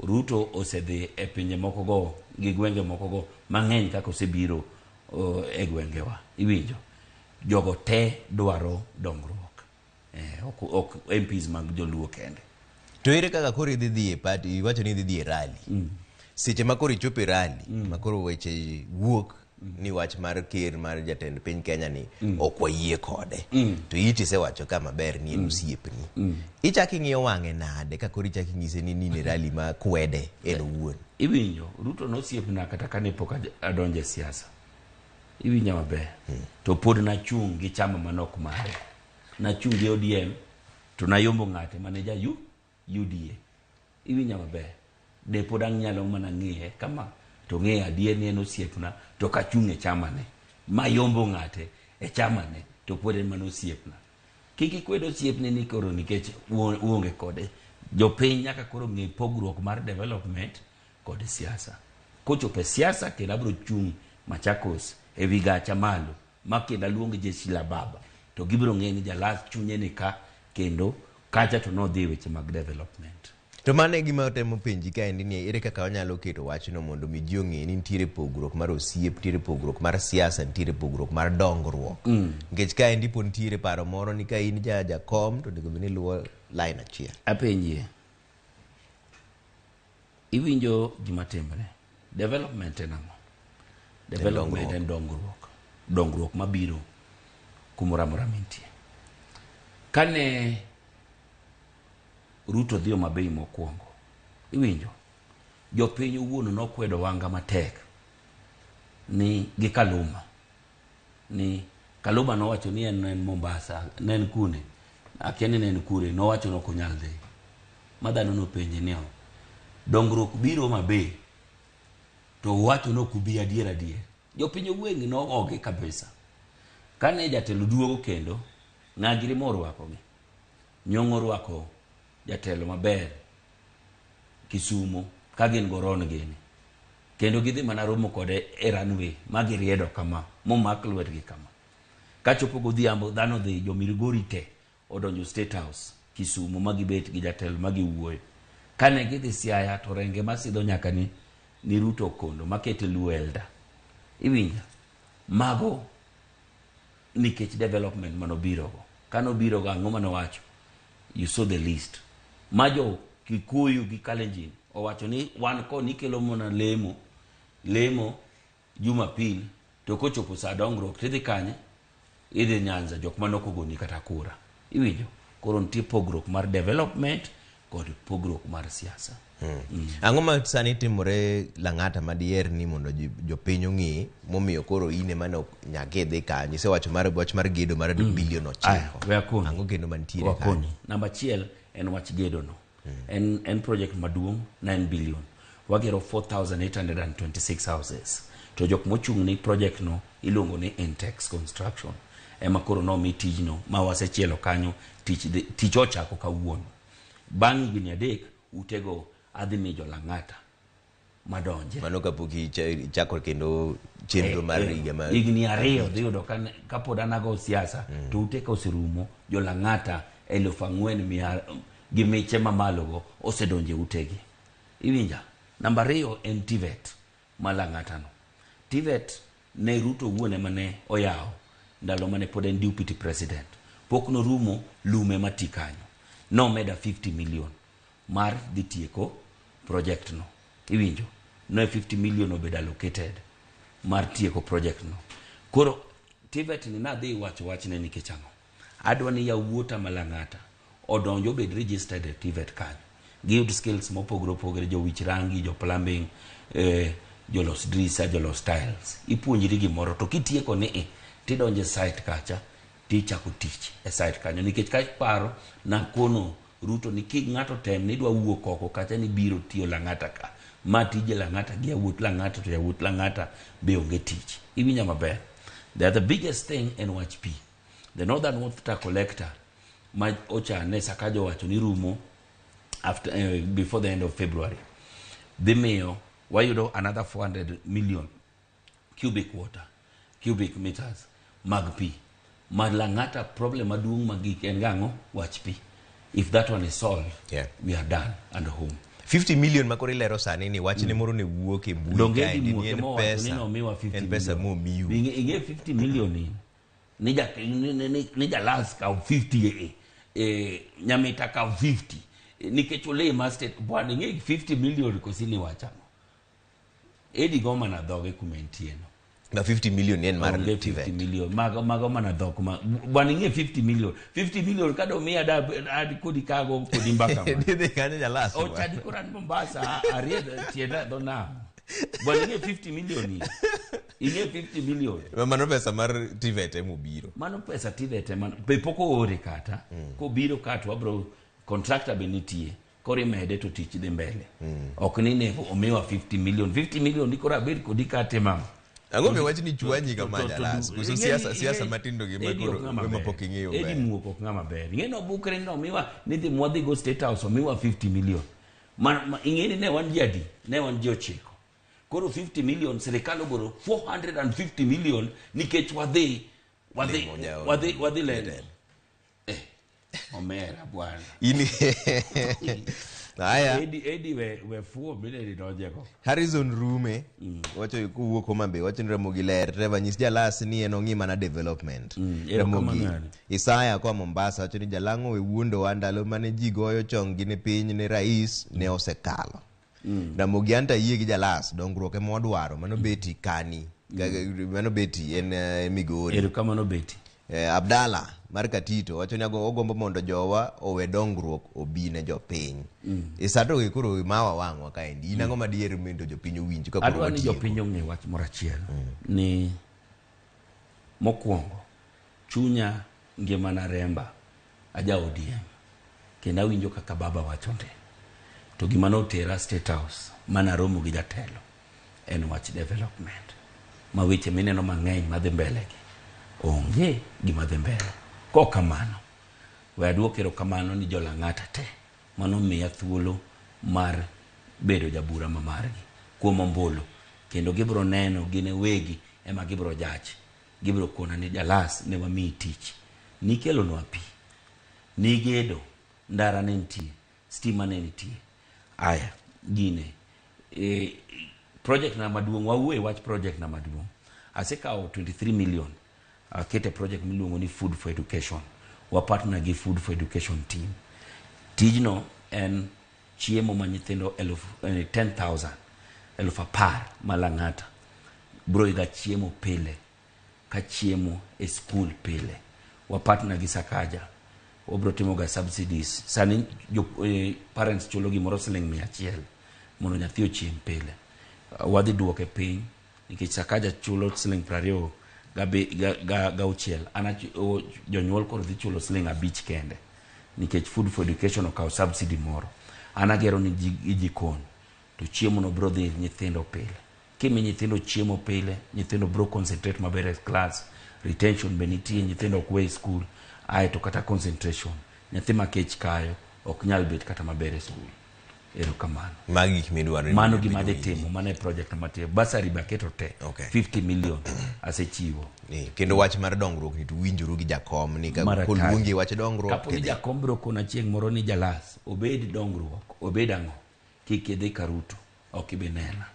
Ruto osedhi e pinje moko go gi gwenge moko go mang'eny kaka osebiro e gwengewa. Iwinjo? Jogo te dwaro dongruok. Ok MPs mag joluo kende. To ere kaka koro idhi dhi e party, iwacho ni idhi dhi e rally. Seche ma koro ichopo e rally, ma koro weche wuok ni wach mar ker mar jatend piny Kenya ni ok wayie kode. To iti isewacho ka maber ni en osiepni. Ichako ing'iyo wang'e nade ka koro ichako inyise ni ni e rally ma kwede en owuon? Iwinjo, Ruto nosiepna kata kane pok adonjo e siasa. Iwinja maber. To pod nachung' gi chama manok mare. Nachung' gi ODM to nayombo ng'ate mane ja UDA. Iwinja maber. De pod anyalo mana ng'iye kama to ng'eyo adier ni en osiepna to kachung' e chamane. Mayombo ng'ate e chamane to pod en mana osiepna. Kik ikwed osiepni ni koro nikech uonge kode. Jopiny nyaka koro ng'e pogruok mar development kod siasa. Kochopo e siasa kendo abiro chung' Machakos e wi gacha malo ma kendo aluong jeshi la baba to gibiro ng'eyo ni Jalas chunye ni ka kendo kacha to nodhi e weche mag development. To mano e gima otemo penji kaendi ni ere kaka wanyalo keto wachno mondo mi ji ong'e ni nitiere pogruok mar osiep, nitiere pogruok mar siasa, nitiere pogruok mar dongruok. Nikech kaendi po nitiere paro moro ni ka in ja jakom to onego bed ni iluwo line achiel. Apenjie. Iwinjo gima timre. Development en ang'o? Development en dongruok. Dongruok mabiro kumoro amora mintie. Kane Ruto dhi Homa Bay mokwongo, iwinjo, jopiny owuon nokwedo Wanga matek ni gi Kaluma ni Kaluma nowacho ni en en Mombasa, ne en kune, akia ni ne en kure, nowacho ni ok onyal dhi. Ma dhano nopenje ni dongruok biro Homa Bay to uwacho ni ok ubi adier adier. Jopiny owuon nogogi kabisa. Kane jatelo duogo kendo, ng'agiri morwakogi. Nyong'o orwako jatelo maber Kisumo ka gin goron gini. Kendo gidhi mana romo kode e runway ma giriedo kama, momak lwetgi kama. Kachopo godhiambo, dhano dhi, jo Migori te odonjo State House Kisumo ma gibet gi jatelo ma giwuoyo. Kane gidhi Siaya to renge masidho nyaka ni ni Ruto Okondo makete Luo Elder. Iwinjo? Mago nikech development manobirogo. Kanobirogo ang'o manowacho? You saw the list. Ma jo Kikuyu gi Kalenjin owacho ni wan koni ikelo mana lemo, lemo Jumapil to kochopo saa dongruok tidhi kanye? Idhi Nyanza jok mane ok ogoni kata kura. Iwinjo? Koro nitie pogruok mar development kod pogruok mar siasa. Ang'o ma sani timore Lang'ata ma diher ni mondo jopiny ong'e momiyo koro in ema ne ok nyaka idhi kanyo? Isewacho mar wach mar gedo mar bilion 9. We akoni. Ang'o kendo mantiere Wakoni. kanyo? Namba achiel en wach gedo no. En project maduong' 9 billion. Wagero 4826 houses. To jok mochung' ni project no iluongo ni Intex Construction. Ema koro nomi tijno ma wasechielo kanyo tich ochako kawuono. Bang' higni 3 utego adhi miyo jo-Lang'ata madonje. Mano kapok ichako kendo chenro mar higa ma higni 2 dhi yudo kapod an ago siasa to ute ka oserumo jo-Lang'ata 4,100 gi miche mamalogo osedonjo e utegi. Iwinja? Namba 2 en TVET ma Lang'ata no. TVET ne Ruto owuon ema ne oyawo ndalo mane pod en deputy president. Pok norumo lume mati kanyo. Nomeda 50 million mar dhi tieko project no. Iwinjo? No 50 million obedo allocated mar tieko project no. Koro TVET ni nadhi wacho wachne nikech ang'o? Adwa ni yawuota ma Lang'ata odonj obed registered e TVET kanyo. Giyud skills mopogore opogore, jowich rangi, jo plumbing, jolos drisa, jolos tiles. Ipuonjri gimoro to kitieko ni tidonjo e site kacha tichako tich e site kanyo. Nikech ka iparo nakono Ruto ni ki ng'ato tem ni idwa wuok oko kacha ni biro tiyo Lang'ata ka. Ma tije Lang'ata gi yawuot Lang'ata to yawuot Lang'ata be onge tich. Iwinja maber. The other biggest thing en wach pi. The Northern Water Collector ma ochane Sakaja owacho ni rumo after, before the end of February. Dhi miyo wayudo another 400 million cubic water, cubic meters mag pi. Ma Lang'ata problem maduong' magik en gang'o? Wach pi. If that one is solved, we are done and home. 50 million ma koro ilero sani ni wachne moro ne wuok e mbui Donge kaendi Eddie ni Muoke en mowacho ni pesa, nomiwa 50 en pesa million. momiu. Ing'e 50 million ni, ni jalas kaw 50 Nyamita kaw 50 nikech olema state bwana ing'e 50 million kosi ni wachamo. Eddie go mana dhoge kuma entie no. Na 50 million en mar Onge 50 million. Mago mana dhok ma bwana ing'e 50 million. 50 million ka do miya da ad kodi kago kodi mbaka ma. Dhi kanyo jalas. Ochadi koro an Mombasa ariedho tienda dho nam. Bwana ing'e 50 million ni. Ing'e 50 million. Mano pesa mar TVET emobiro. Mano pesa TVET ema be pok oore kata. Kobiro ka to wabro contractor be nitie. Koro imede to tich dhi mbele. Ok ni ne omiwa 50 million. 50 million ni koro abed kodi ka atimo ang'o? Ang'o miwach ni chwanyi kama jalas? Koso siasa matindo gi Eddie makoro ok ng'ama ema ber. pok ing'eyo Eddie ber. Muok ok ng'ama ber. Ing'e no bukre ni omiwa ni dhi mwadhi go State House omiwa 50 million. Ma ing'e ni ne wan ji adi? Ne wan ji 9. Koro 50 million sirikal ogolo 450 million nikech Limo jaod wadhi lendo. Omera bwana. In Aya. Edi Edi we we fuo mine donjego. Harrison Rume wacho kowuok Homa Bay wacho ni Ramogi ler Trevor nyis Jalas ni en ong'i mana development. Erokamano Ramogi Harry. Isaya koa Mombasa wacho ni Jalang'o we wuondowa ndalo mane ji goyo chonggi ne piny ne rais ne osekalo. Ramogi anto ayie gi Jalas dongruok ema wadwaro mano Beti kani mano Beti en Migori. Erokamano Beti. Abdala mar Katito wacho ni ogombo mondo jowa owe dongruok obi ne jopiny. Isato gi koro mawa wang'wa kaendi. In ang'o madier mondo jopiny owinj ka koro Adwa ni watieko? jopiny ong'e wach moro achiel ni mokwongo chunya ngimana remba aja ODM kendo awinjo kaka baba wacho nde to gima notera State House manaromo gi jatelo en wach development ma weche mineno mang'eny madhi mbele gi onge gima dhi mbele. Kok kamano we aduok erokamano ni jolang'ata te manomiya thuolo mar bedo jabura ma margi kuom ombulu kendo gibiro neno gin wegi ema gibiro judge gibiro kona ni Jalas ne wamiyi tich nikelonwa pi nigedo ndara ne nitie stima ne nitie aya gine project na maduong' wawuoye wach project na maduong' asekawo 23 million akete project miluongo ni Food for Education wa partner gi Food for Education team tijno en chiemo ma nyithindo 10,000 10,000 ma Lang'ata bro yudo chiemo pile ka chiemo e skul pile wa partner gi Sakaja wabro timo ga subsidies sani parents chulo gimoro siling 100 mondo nyathi ochiem pile. Wadhi duoke piny nikech Sakaja chulo siling 26 ana jonyuol koro dhi chulo siling 5 kende nikech Food for Education okawo subsidy moro. An agero ni jikon to chiemo no bro dhi nyithindo pile. Kimi nyithindo chiemo pile, nyithindo bro concentrate maber e class, retention be nitie, nyithindo ok we school, ae to kata concentration nyathi ma kech kayo ok nyal bet kata maber e school. Erokamano. Magi gik midwaro ni Mano mondo gima jopiny adhi timo, mano e project matimo. Bursary be aketo te. 50 million asechiwo. Kendo wach mar dongruok ni to winjoru gi jakom ni ka Mar atari. koluongi e wach dongruok Kapo ni tidhi. jakom biro kona chieng' moro ni Jalas, obed dongruok, obed ang'o, kik idhi ka Ruto, ok ibi nena.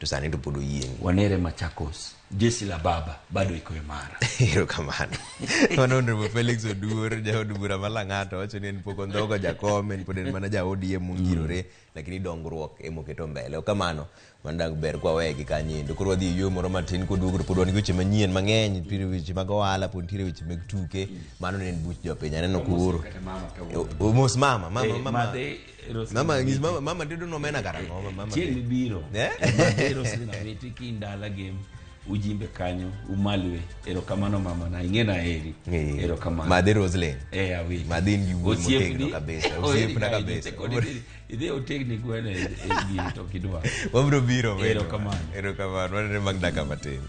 To sani to pod oyieni. Wanere Machakos, jeshi la baba bado iko imara. Erokamano. Mano Honorable Felix Oduor, jaod bura ma Lang'ata wacho ni en pok ondhogo jakom, en pod en mana ja ODM mongirore, lakini dongruok emoketo mbele. Ok kamano, mano dak ber kwa weye gi kanyo endo. Koro wadhi e yueyo moro matin koduogo to pod wan gi weche manyien mang'eny, nitiere weche mag ohala, pod nitiere weche mag tuke. Mano ne en buch jopiny. Aneno koro. Mos mama, mama, mama. Mama, nyis mama, mama tedo nomena karang'o, mama. Chieng' mibiro. Eh? Madhi Roslyn Awiti kiny dala gem ujimbe kanyo umalwe. Erokamano mama na ing'e na heri. Erokamano. Madhi Roslyn. Awiti. Madhi in gi wuoyi Osiepni. motegno kabisa. Oheri Osiepna ka kabisa. idhi otegni gweno e gini to ok idwar. Wabiro biro. wendo. Erokamano. Erokamano. Wanene bang' dakika matin.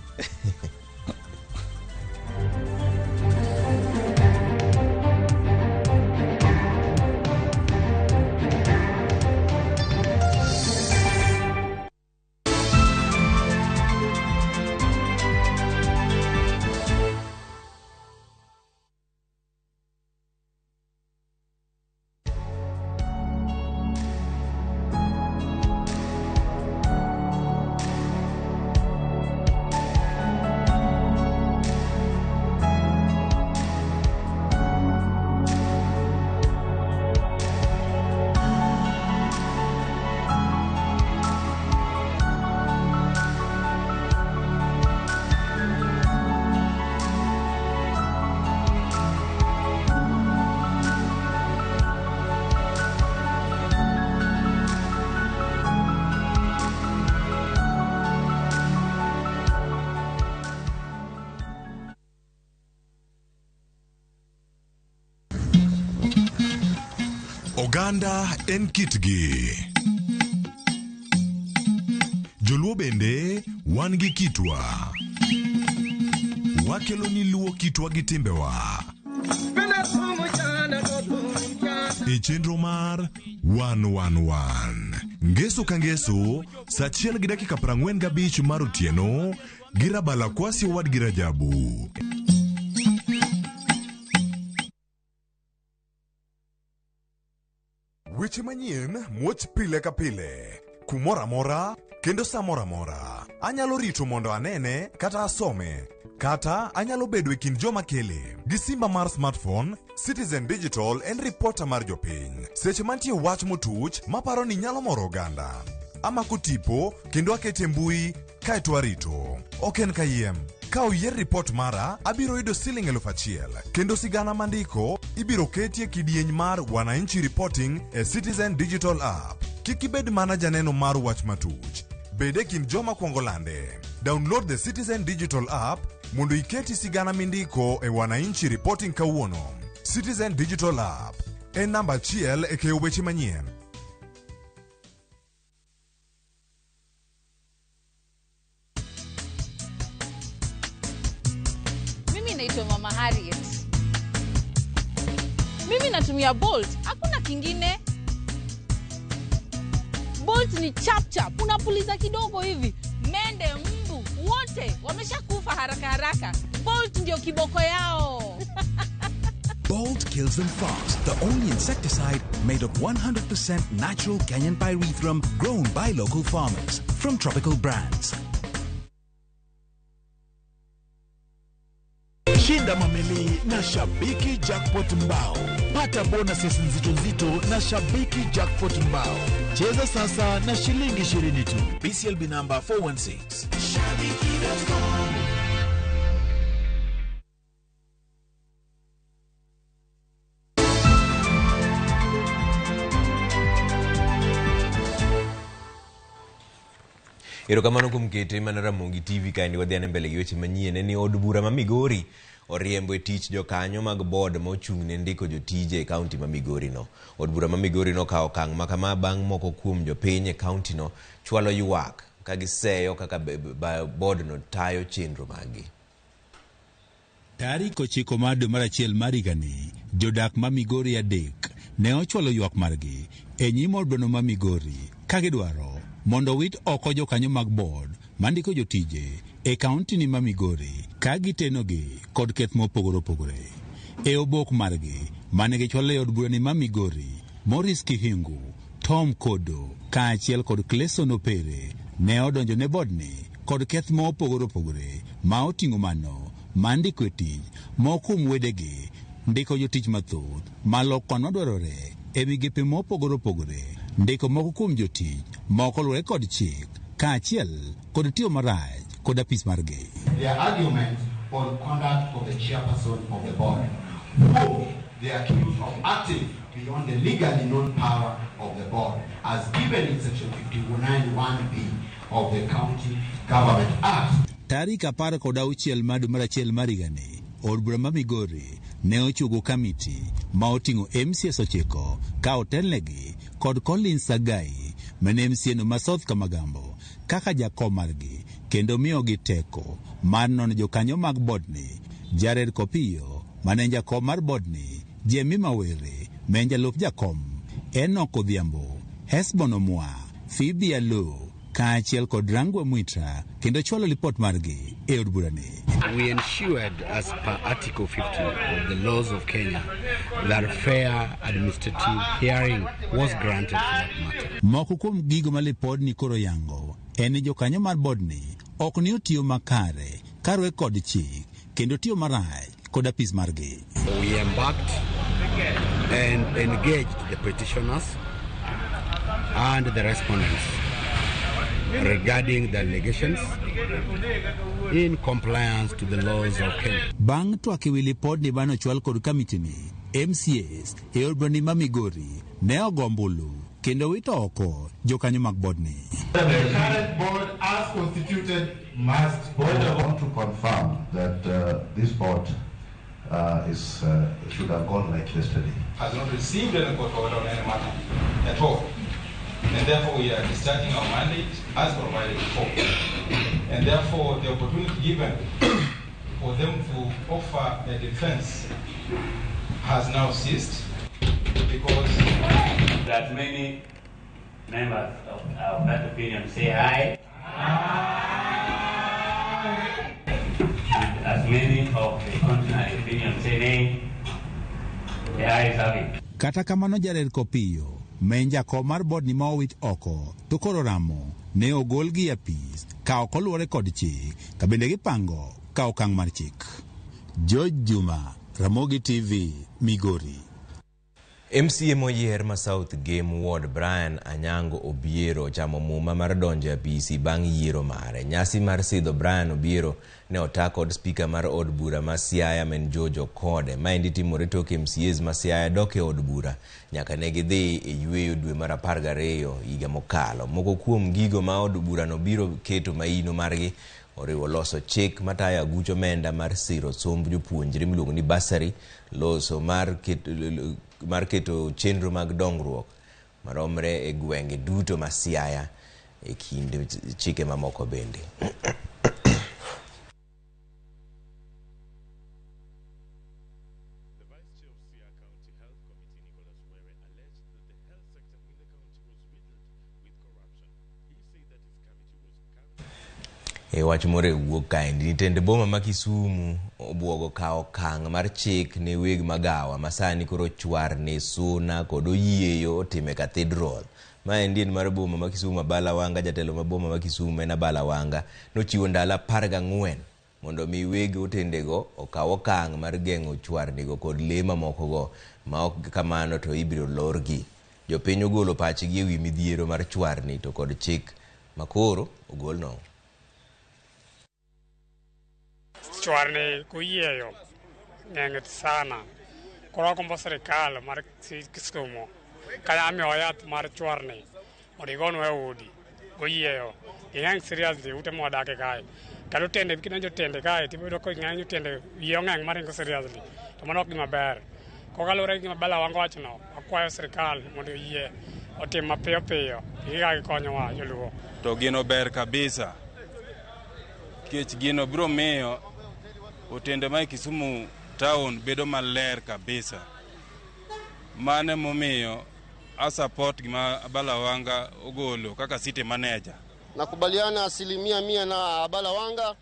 Oganda en kitgi. Joluo bende wan gi kitwa. Wakelo ni luo kitwa gi timbewa. E chenro mar 111 Ngeso ka ngeso saa 1:45 mar otieno gi Rabala Kwasi owadgi Rajabu. Weche manyien muoch pile ka pile, kumoro amora kendo sa moro amora. Anyalo rito mondo anene kata asome, kata anyalo bedo e kind joma kele. Gi simba mar smartphone, Citizen Digital en ripota mar jopiny. Seche mantie wach motuch maparo ni nyalo moro oganda. Amako tipo kendo akete mbui kaeto arito. Ok en kayiem. Ka oyier ripot mara, abiro yudo siling 1000 kendo sigana mandiko ibiro ketie kidieny mar Wananchi Reporting e Citizen Digital App. Kik ibed mana janeno mar wach matuch. Bed e kind joma kwongo lande. Download the Citizen Digital App mondo iketi sigana mindiko e Wananchi Reporting kawuono. Citizen Digital App en namba achiel e keyo weche manyien. Mimi naitwa Mama Harriet. Mimi natumia Bolt, hakuna kingine. Bolt ni chap chap, unapuliza kidogo hivi, mende, mbu wote wameshakufa haraka haraka. Bolt ndio kiboko yao. Bolt kills them fast. The only insecticide made of 100% natural Kenyan pyrethrum grown by local farmers from Tropical Brands. Shinda mamili na Shabiki Jackpot Mbao. Pata bonuses nzito nzito na Shabiki Jackpot Mbao. Cheza sasa na shilingi 20 tu. BCLB number 416. Shabiki.com. Erokamano kuom kete mana Ramogi TV kaendi wadhi ane mbele gi weche manyien en ni od bura ma Migori oriembo e tich jokanyo mag board ma ochung' ne ndiko jotije e kaunti ma Migori no. Od bura ma Migori nokawo okang' ma kama bang' moko kuom jopiny e kaunti no chwalo ywak ka giseyo kaka board no tayo chenro maggi. Tarik 9 mar dwe mar achiel mar higani, jodak ma Migori 3 ne ochwalo ywak margi e nyim od burano ma Migori ka gidwaro mondo wit oko jokanyo mag board mandiko jotije e kaunti ni ma Migori ka gitenogi kod keth mopogore opogore. E obok margi mane gichwalo e od burani ma Migori, Maurice Kihingu, Tom Kodo kaachiel kod Clayson Opere ne odonjo ne board ni kod keth mopogore opogore ma oting'o mano ma ndiko e tich moko kuom wedegi, ndiko jotich mathoth malo kwan madwarore e migepe mopogore opogore, ndiko moko kuom jotich ma ok oluwore kod chik kaachiel kod tiyo marach kod apis margi. Their argument on conduct of the chairperson of the board, whom they accuse of acting beyond the legally known power of the board, as given in section 59(1)(b) of the County Government Act. Tarik 16 mar dwe mar achiel mar higani, od bura ma Migori ne ochuogo kamiti ma oting'o MCAs 9 ka otelnegi kod Collins Sagai mane MCA no ma South Kamagambo kaka jakom margi kendo miyogi teko mar nono jokanyo mag board ni. Jared Kopiyo mane jakom mar board ni, Jemima Were ma en jalup jakom, Enoch Odhiambo, Hesbon Omwa, Phoebe Alo kaachiel kod Rangwe Mwita kendo chwalo lipot margi e od burani. We ensured, as per Article 50 of the laws of Kenya, that fair administrative hearing was granted for that matter. Moko kuom gigo ma lipodni koro yango en ni jokanyo mar board ni ok ni otiyo makare kaluwore kod chik kendo tiyo marach kod apis margi. We embarked and engaged the petitioners and the respondents regarding the allegations in compliance to the laws of Kenya. Bang' twak ewi lipodni mane ochwal kod kamiti ni, MCAs e od burani ma Migori ne ogo ombulu kendo wito oko jokanyo mag board ni. The current board as constituted must board. I want to confirm that this board is should have gone like yesterday. Has not received any court order on any matter at all. And therefore we are discharging our mandate as provided for. And therefore the opportunity given for them to offer a defense has now ceased because that many members of that opinion say aye. And as many of the contrary opinion say nay, the ayes have it. Kata kamano Jared Kopiyo ma en jakom mar bod ni ma owit oko to koro ramo ne ogolgi e apis ka ok oluwore kod chik ka bende gipango ka okang' mar chik. George Juma, Ramogi TV, Migori. MCA moyier ma South Gem Ward Brian Anyango Obiero ochamo muma mar donjo e apisi bang' yiero mare. Nyasi mar sidho Brian Obiero ne ota kod spika mar od bura ma Siaya ma en George Okode. Maendi timore tok MCAs ma Siaya dok e od bura nyaka ne gidhi e yweyo dwe mar 12 higa mokalo. Moko kuom gigo ma od burano biro keto maino margi oriwo loso chik matayo aguch omenda mar siro somb jopuonjre miluongo ni bursary, loso mar keto chenro mag dongruok maromre e gwenge duto ma Siaya e kind chike mamoko bende. E wach moro e wuok kaendi ni tend boma ma Kisumu obuogo kawo okang' mar chik ne weg magawa ma sani koro chwarni suna kod oyieyo otime cathedral. Maendi en mar boma ma Kisumu Abala Wanga, jatelo ma boma ma Kisumu en Abala Wanga nochiwo ndalo 14 mondo mi weg otendego okaw okang' mar geng'o chwarnigo kod lee mamokogo ma ok kamano to ibiro lorgi. Jopiny ogolo pachgi ewi midhiero mar chwarni to kod chik makoro ogolno. Chwarni koyieyo ng'eny sana. Koro agombo sirikal mar Kisumu kanya miyowa yath mar chwarni mondo igonwa e udi goyieyo. Ging'eny seriously ute mwadake kae. Kendo tende kidonjo tende kae tiyudo ka ng'eny otende wiye ong'eng maringo seriously. To mano ok gima ber. Kokaluwore gi gima Abala Wanga owachono, wakwayo sirikal mondo oyie otim mapiyo piyo gi kaka gikonyowa joluo. To gino ber kabisa nikech gino biro miyo otende ma e Kisumu town bedo maler kabisa. Mano emomiyo a support gima Abala Wanga ogolo kaka city manager. Nakubaliana 100% na Abala Wanga.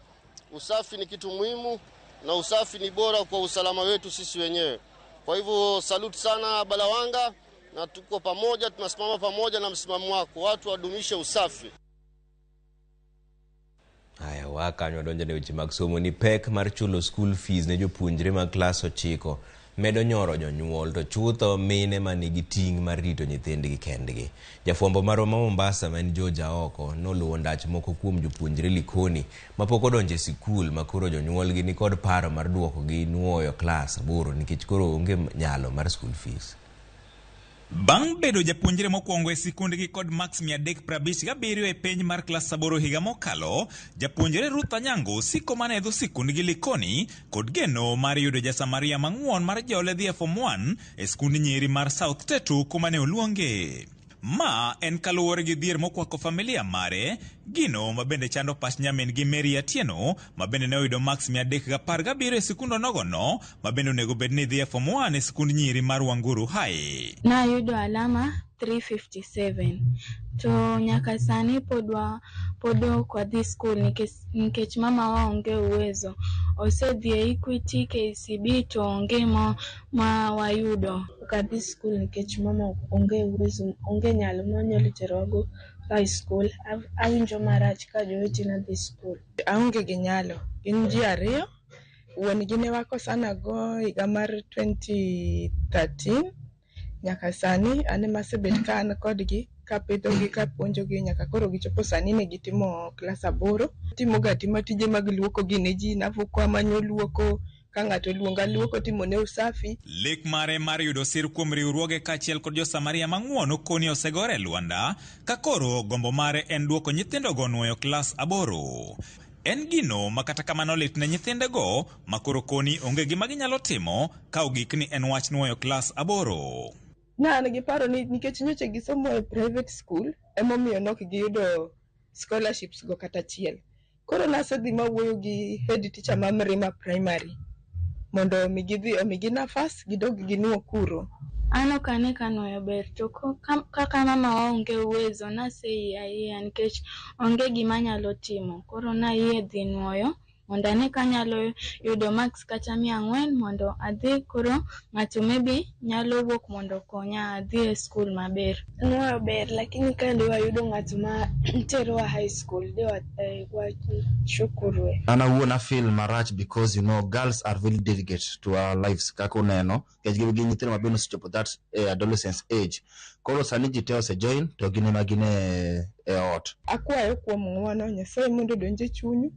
Usafi ni kitu muhimu na usafi ni bora kwa usalama wetu sisi wenyewe. Kwa hivyo salute sana Abala Wanga, na tuko pamoja, tunasimama pamoja na msimamo wako. Watu wadumishe usafi. Haya, wakanyo donjo ne weche mag somo ni pek mar chulo school fees ne jopuonjre mag klas 9 medo nyoro jonyuol to chutho mine manigi ting' mar rito nyithindgi kendgi. Jafwambo marwa ma Mombasa ma en George Aoko noluwo ndach moko kuom jopuonjre Likoni mapok odonjo e sikul ma koro jonyuolgi ni kod paro mar duokogi nuoyo klas 8 nikech koro onge nyalo mar school fees. Bang' bedo japuonjre mokwongo e sikundgi kod marks 357 e penj mar klas 8 higa mokalo, japuonjre Ruth Anyango siko mana e dho sikundgi Likoni kod geno mar yudo jasamaria mang'won mar jole dhi e form 1 e sikund nyiri mar South Tetu kuma ne oluonge. Ma en kaluwore gi dhier mokwako familia mare, gino ma bende chando pach nyamin gi Mary Atieno, ma bende ne oyudo marks 317 e sikund onogono, ma bende onego bed ni dhi e form 1 e sikund nyiri mar Wanguru High. Nayudo alama 357 to nyaka sani pod ok wadhi skul nikech mama wa onge uwezo. Osedhi e Equity, KCB to onge ma wayudo. Ok adhi skul nikech mama onge uwezo, onge nyalo monyalo terowago high school. Awinjo marach ka jowetena dhi skul. Aonge gi nyalo. Gin ji ariyo. Wuon gi ne wakosana go higa mar 2013. Nyaka sani an ema asebet ka an kodgi, kapidhogi, kapuonjogi nyaka koro gichopo sani ne gitimo klas 8. Timoga atima tije mag luoko gi ne ji, navuko amanyo luoko, ka ng'ato oluonga luoko timone usafi. Lek mare mar yudo sir kuom riwruoge kaachiel kod josamaria mang'won okoni osegore e lwanda, ka koro gombo mare en duoko nyithindogo nuoyo klas 8. En gino ma kata kamano lit ne nyithindego ma koro koni onge gima ginyalo timo ka ogik ni en wach nuoyo klas 8. Ne an gi paro ni nikech nyocha gisomo e private school emomiyo nok giyudo scholarships go kata achiel. Koro nasedhi mawuoyo gi head teacher ma Mrima Primary mondo omigi nafas gidog ginuo kuro. An ok ane ka nuoyo ber to kaka mama wa onge uwezo naseyie ayiea nikech onge gima anyalo timo. Koro nayie dhi nuoyo mondo ane kanyalo yudo marks kata 400 mondo adhi koro ng'ato maybe nyalo wuok mondo okonya adhi e skul maber. Nuoyo ber lakini ka de wayudo ng'at ma terowa high school de washukurwe. An awuon afeel marach because you know girls are very delicate to our lives kaka uneno nikech gin nyithindo mabende osechopo that adolescence age. Koro sani ji te ose join to gin ema gin e ot. Akwayo kuom ng'uono Nyasaye mondo odonj e chunyu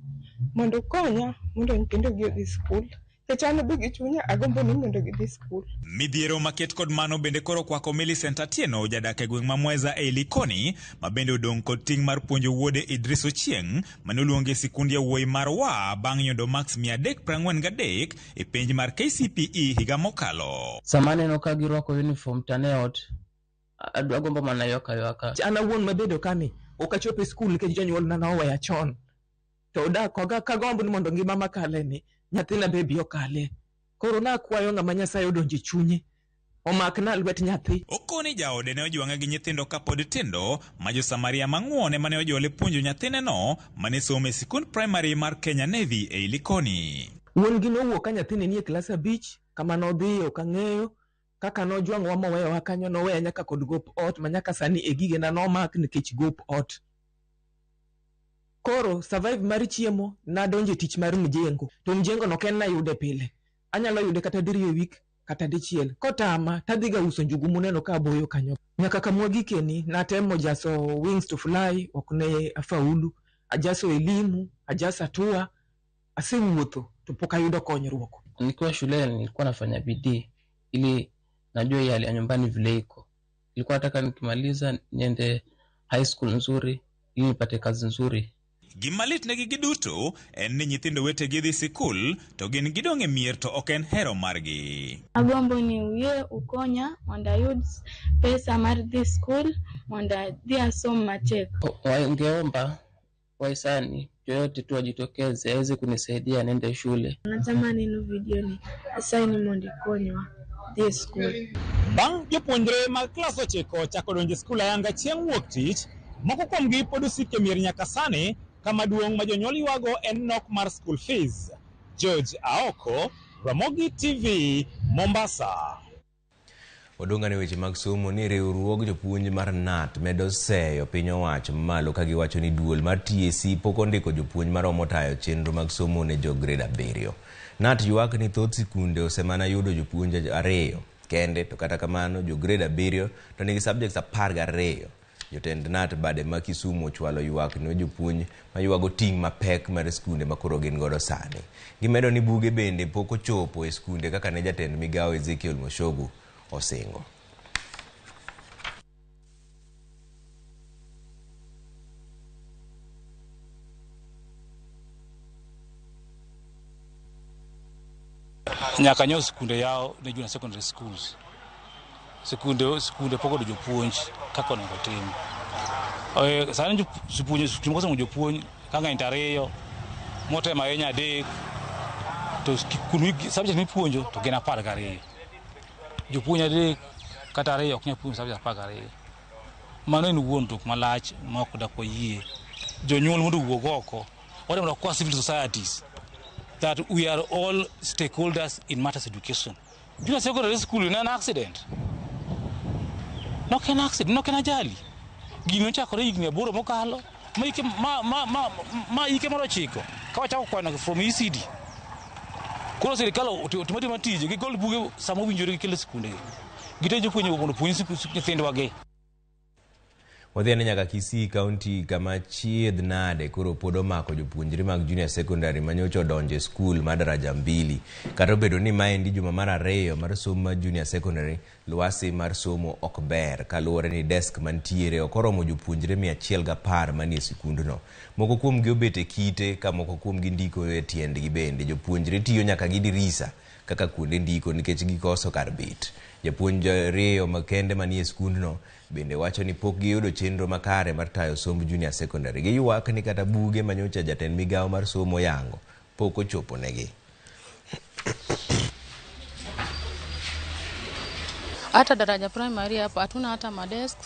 mondo okonya mondo nyithindo gi odhi skul. Nikech an be gi chunya agombo ni mondo gidhi skul. Midhiero maket kod mano bende koro kwako Millicent Atieno, jadak e gweng' ma Mweza ei Likoni, ma bende odong' kod ting' mar puonjo wuode Idris Ochieng', mane oluongi e sikund yawuoyi mar WA bang' yudo marks 343 e penj mar KCPE higa mokalo. Sama aneno ka girwako uniform to an e ot, agombo mana ywak aywaka. An awuon mabedo kani, ok achopo e skul nikech jonyuolna noweya chon. To odak kagombo ni mondo ngima makale ni nyathina be bi okale. Koro nakwayo ng'ama Nyasaye odonjo e chunye, omakna lwet nyathi. Okoni jaode ne ojwang'e gi nyithindo kapod tindo, ma jo-Samaria mang'won ema ne ojole puonjo nyathineno mane somo e sikund primary mar Kenya Navy ei Likoni. Wuon gi nowuok ka nyathine nie klas 5, kama nodhiye ok ang'eyo. Kaka nojwang'owa moweyowa kanyo, noweya nyaka kod gop ot, ma nyaka sani e gigena nomak nikech gop ot. Koro survive mar chiemo, nadonjo e tich mar mjengo. To mjengo no ok en nayude pile. Anyalo yude kata diriyo e wik, kata dichiel. Kotama, tadhiga uso njugu muneno ka aboyo kanyo. Nyaka kamwa gikeni, natemo jaso Wings to Fly, ok ne afaulu. Ajaso elimu, ajaso atua, asewuotho, to pok ayudo konyruok. Nikiwa shuleni nilikuwa nafanya bidii ili najua hii hali ya nyumbani vile iko. Nilikuwa nataka nikimaliza niende high school nzuri ili nipate kazi nzuri. Gima lit negi giduto en ni nyithindo wetegi dhi sikul to gin gidong' e mier to ok en hero margi. Agombo ni uyie ukonya mondo ayud pesa mar dhi skul mondo adhi asom matek. Wangeomba wahisani yoyote tu ajitokeze aweze kunisaidia niende shule. Ng'ata maneno video ni asayi ni mondo ikonywa dhi e skul. Bang' jopuonjre mag klas 9 chako donjo e skul ayanga chieng' wuok tich, moko kuomgi pod osiko e mier nyaka sani, kama duong' ma jonyuol ywago en nok mar school fees. George Aoko, Ramogi TV, Mombasa. Odong'ane weche mag somo ni riwruog jopuonj mar KNUT medo seyo piny owacho malo ka giwacho ni duol mar TSC pok ondiko jopuonj maromo tayo chenro mag somo ne jo grade 7. KNUT ywak ni thoth sikunde osemana yudo jopuonj 2 kende, to kata kamano jo grade 7 to nigi subjects 12. Jotend KNUT bade ma Kisumu ochwalo ywak ne jopuonj maywago ting' mapek mar skunde makoro gin godo sani. Gimedo ni buge bende pok ochopo e skunde kaka ne jatend migawo Ezekiel Moshogu osingo. Nyaka nyo skunde yaw ne junior secondary schools. Skunde pok oyudo jopuonj kaka onego tim. Sani jopuonj moko jopuonj ka ng'eny to 2, motemo ahinya 3, to subject mipuonjo to gin 12. Jopuonj 3 kata 2 ok nyal puonjo subject 12. Mano en wuondruok malach ma ok dak wayie. Jonyuol mondo owuog oko. Watemo kwa civil societies that we are all stakeholders in matters education. Junior secondary school ne en accident. Nok en accident, nok en ajali. Gini nochakore higni 8 mokalo, ma ike mar 9 ka wachako kwano from ECD. Koro sirikal otimo tije, gigol buge sama owinjore gikel e skunde. Gite jopuonj mondo opuonj nyithindwa gi. Wadhi ane nyaka Kisii County kama chiedh nade koro pod omako jopuonjre mag junior secondary manyocha odonjo e skul mar daraja 2. Kata obedo ni maendi juma mar 2 mar somo mar junior secondary, lwasi mar somo ok ber kaluwore ni desk mantiere ok oromo jopuonjre 110 manie sikundno. Moko kuomgi obet e kite ka moko kuomgi ndiko e tiendgi bende. Jopuonjre tiyo nyaka gi dirisa kaka kuonde ndiko nikech gikoso kar bet. Japuonj 2 makende manie skundno bende wacho ni pok giyudo chenro makare mar tayo somb junior secondary. Giywak ni kata buge manyocha jatend migawo mar somo oyango pok ochopo negi. Hata daraja primary hapa hatuna hata madesk.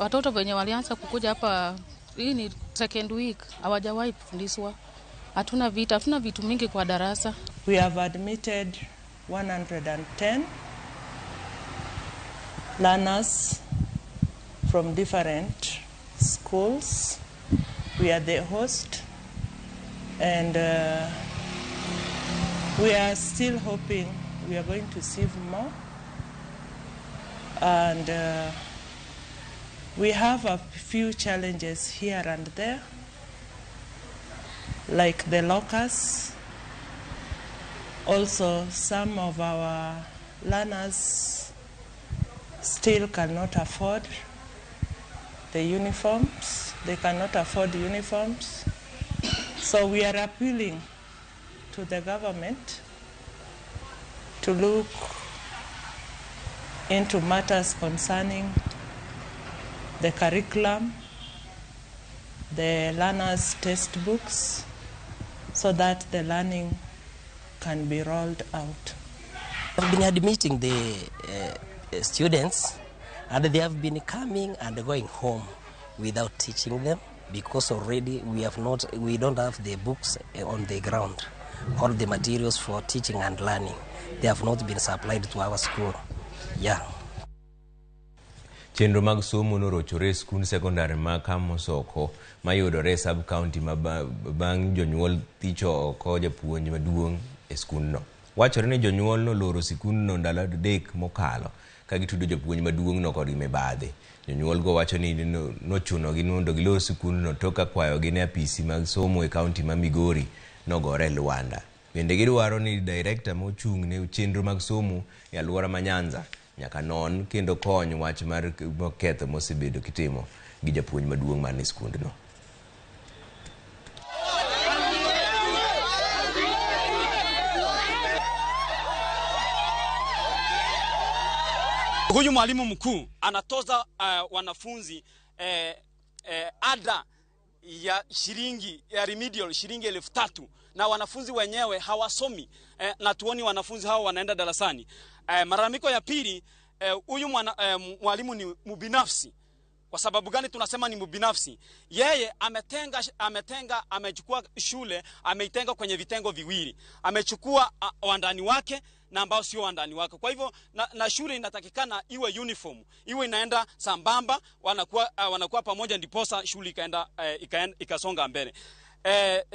Watoto wenye walianza kukuja hapa, hii ni second week, hawajawahi kufundishwa. Hatuna vita, hatuna vitu mingi kwa darasa. We have admitted 110 learners from different schools. We are the host, and we are still hoping we are going to receive more. And we have a few challenges here and there, like the lockers. Also, some of our learners still cannot afford the uniforms. They cannot afford uniforms. So we are appealing to the government to look into matters concerning the curriculum, the learners' textbooks, so that the learning can be rolled out. I've been admitting the students, and they have been coming and going home without teaching them, because already we don't have the books on the ground or the materials for teaching and learning. They have not been supplied to our school. Yeah. Chenro mag somo norochore e skund sekondar ma Kamosoko mayudore e sub county ma bang' jonyuol thicho oko japuonj maduong' e skundno. Wachore ni jonyuol noloro sikundno ndalo 3 mokalo ka gitudo japuonj maduong'no kod mibadhi. Jonyuolgo wacho ni nochunogi mondo gilor sikundno tok ka kwayogi ne apisi mag somo e kaunti ma Migori nogore e lwanda. Bende gidwaro ni direkta mochung' ne chenro mag somo e alwora ma Nyanza nyaka non kendo kony wach mar ketho mosebedo kitimo gi japuonj maduong' man e skundno. Huyu mwalimu mkuu anatoza wanafunzi ada ya shilingi ya remedial shilingi 3,000 na wanafunzi wenyewe hawasomi, na tuoni wanafunzi hao wanaenda darasani. Malalamiko ya pili, huyu mwalimu ni mbinafsi. Kwa sababu gani tunasema ni mbinafsi? Yeye amechukua shule, ameitenga kwenye vitengo viwili. Amechukua wandani wake na ambao sio wandani wake. Kwa hivyo na shule inatakikana iwe uniform, iwe inaenda sambamba, wanakuwa pamoja, ndiposa shule ikaenda ikasonga mbele.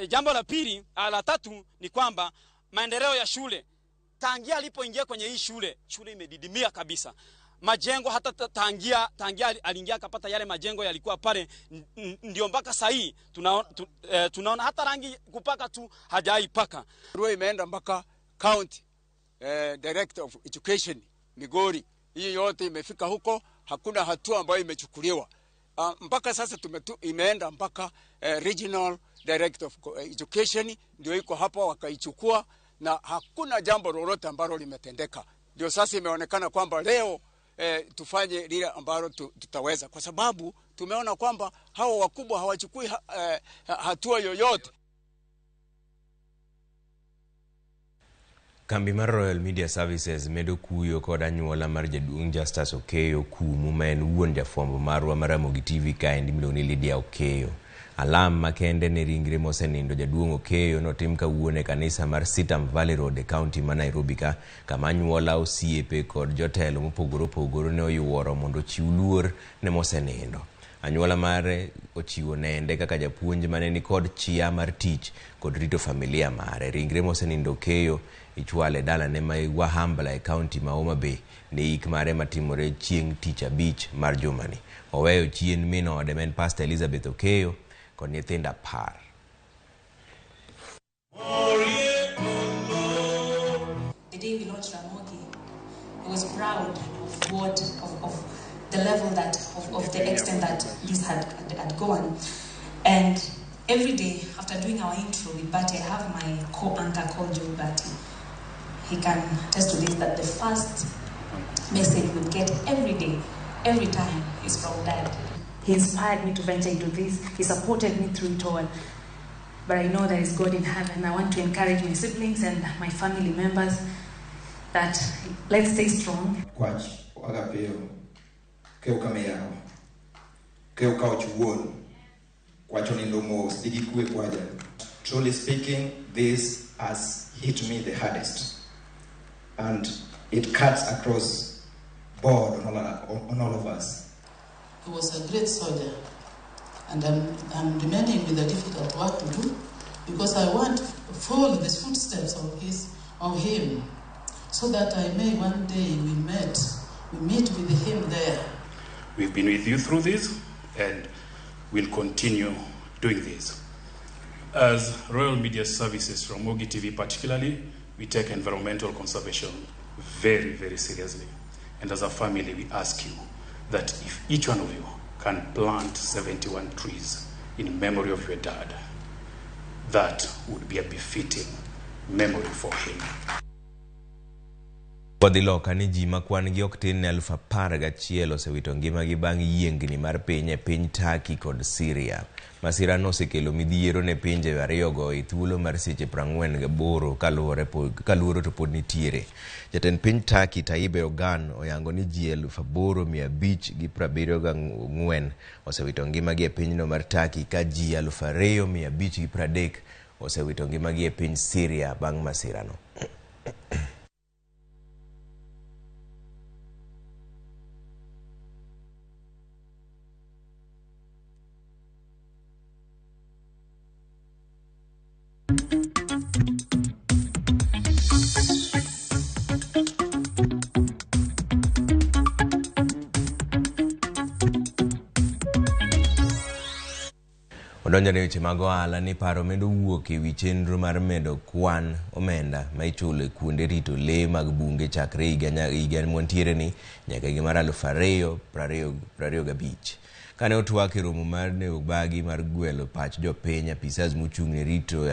Jambo la pili, la tatu ni kwamba maendeleo ya shule tangia alipoingia kwenye hii shule, shule imedidimia kabisa. Majengo hata tangia aliingia akapata yale majengo yalikuwa pale, ndio mpaka sasa hii tunaona hata rangi kupaka tu hajaipaka. Barua imeenda mpaka county director of education Migori. Hii yote imefika huko, hakuna hatua ambayo imechukuliwa. Mpaka sasa imeenda mpaka regional director of education ndio iko hapo, wakaichukua na hakuna jambo lolote ambalo limetendeka. Ndio sasa imeonekana kwamba leo tufanye lile ambalo tutaweza, kwa sababu tumeona kwamba hao wakubwa hawachukui hatua yoyote. Kambi mar Royal Media Services medo kuyo kod anyuola mar jaduong' Justus Okeyo kumu ma en wuon jafwambo marwa mar Ramogi TV kaendi miluongo ni Lydia Okeyo. Alam makende ne ringre mosenindo jaduong' Okeyo notim kawuono e kanisa mar Sitam Valley Road e kaunti ma Nairobi ka, kama anyuola, osiepe kod jotelo mopogore opogore ne oyuoro mondo ochiw luor ne mosenindo. Anyuola mare ochiwo nende kaka japuonj mane nikod chia mar tich kod rito familia mare. Ringre mosenindo Okeyo ichwale dalane ma Wahambla e kaunti ma Homa Bay ne ik mare matimore chieng' tich abich mar jumani. Oweyo chien min ode ma en Pastor Elizabeth Okeyo kod nyithindo 10. The day we launched Ramogi, I was proud of what of the level that of the extent that this had gone. And every day after doing our intro with Bati, I have my co-anchor called Joe Bati. He can attest to this, that the first message we get every day, every time, is from Dad. He inspired me to venture into this. He supported me through it all. But I know there is God in heaven. I want to encourage my siblings and my family members that let's stay strong. Kwach agapeo keu kameyao keu kaoch wuon kwacho nindo mos digi kwe kwaja. Truly speaking, this has hit me the hardest. And it cuts across board on all of us. He was a great soldier, and I'm remaining with a difficult work to do because I want to follow the footsteps of him, so that I may one day we meet with him there. We've been with you through this, and we'll continue doing this. As Royal Media Services, Ramogi TV particularly, we take environmental conservation very, very seriously. And as a family, we ask you that if each one of you can plant 71 trees in memory of your dad, that would be a befitting memory for him. Wadhi loka ni ji ma kwan gi ok tin ne 11,000 osewito ngimagi bang' yiengni mar piny e piny Turkey kod Syria. Masirano osekelo midhiero ne pinje ariyogo e thuolo mar seche 48 ka luoro to pod nitiere. Jatend piny Turkey Tayyip Erdogan oyango ni ji 8,574 osewito ngimagi e pinyno mar Turkey ka ji 2,530 osewito ngimagi e piny Syria bang' masirano. Odonjore weche mag ohala ni paro medo wuok e wi chenro mar medo kwan omenda ma ichulo e kuonde rito lee mag bunge chakre higa mwantiere ni nyaka higa mar 2025. Kane otwak e romo mar ne obagi mar gwelo pach jopiny, apisas mochung' ne rito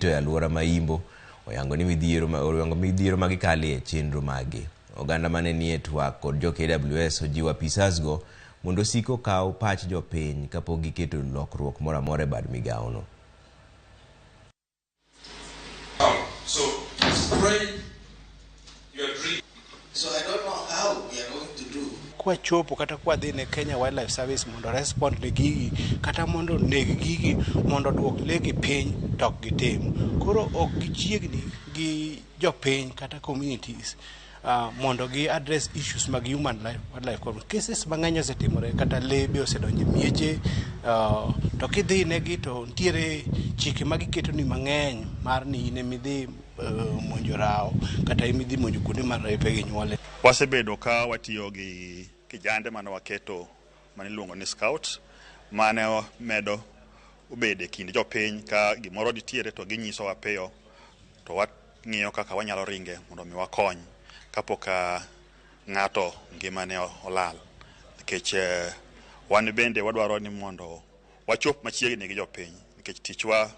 e alwora ma Imbo oyango ni midhiero ma gikalie e chenro mage. Oganda mane nie twak kod jo KWS ojiwo apisas go mondo osik okaw pach jopiny kapok giketo lokruok moro amora e bad migawono. So spread your dream. So I don't know how we are going to do. Kwachopo kata kwadhi ne Kenya Wildlife Service mondo respond ne gigi kata mondo neg gigi mondo duok legi piny to ok gitim. Koro ok gichiegni gi jopiny kata communities mondo gi address issues mag human life, wildlife conflict. Cases mang'eny osetimore kata lee be osedonjo e mieche to kidhi negi to nitiere chike ma giketo ni mang'eny mar ni in emidhi monjo rawo kata emidhi monjo kuonde ma repe gi nyuole. Wasebedo ka watiyo gi kijande mane waketo mane iluongo ni scout mane medo obedo e kind jopiny ka gimoro nitiere to ginyisowa piyo to wang'iyo kaka wanyalo ringe mondo mi wakony kapok ng'ato ngimane olal, nikech wan bende wadwaro ni mondo wachop machiegni gi jopiny, nikech tichwa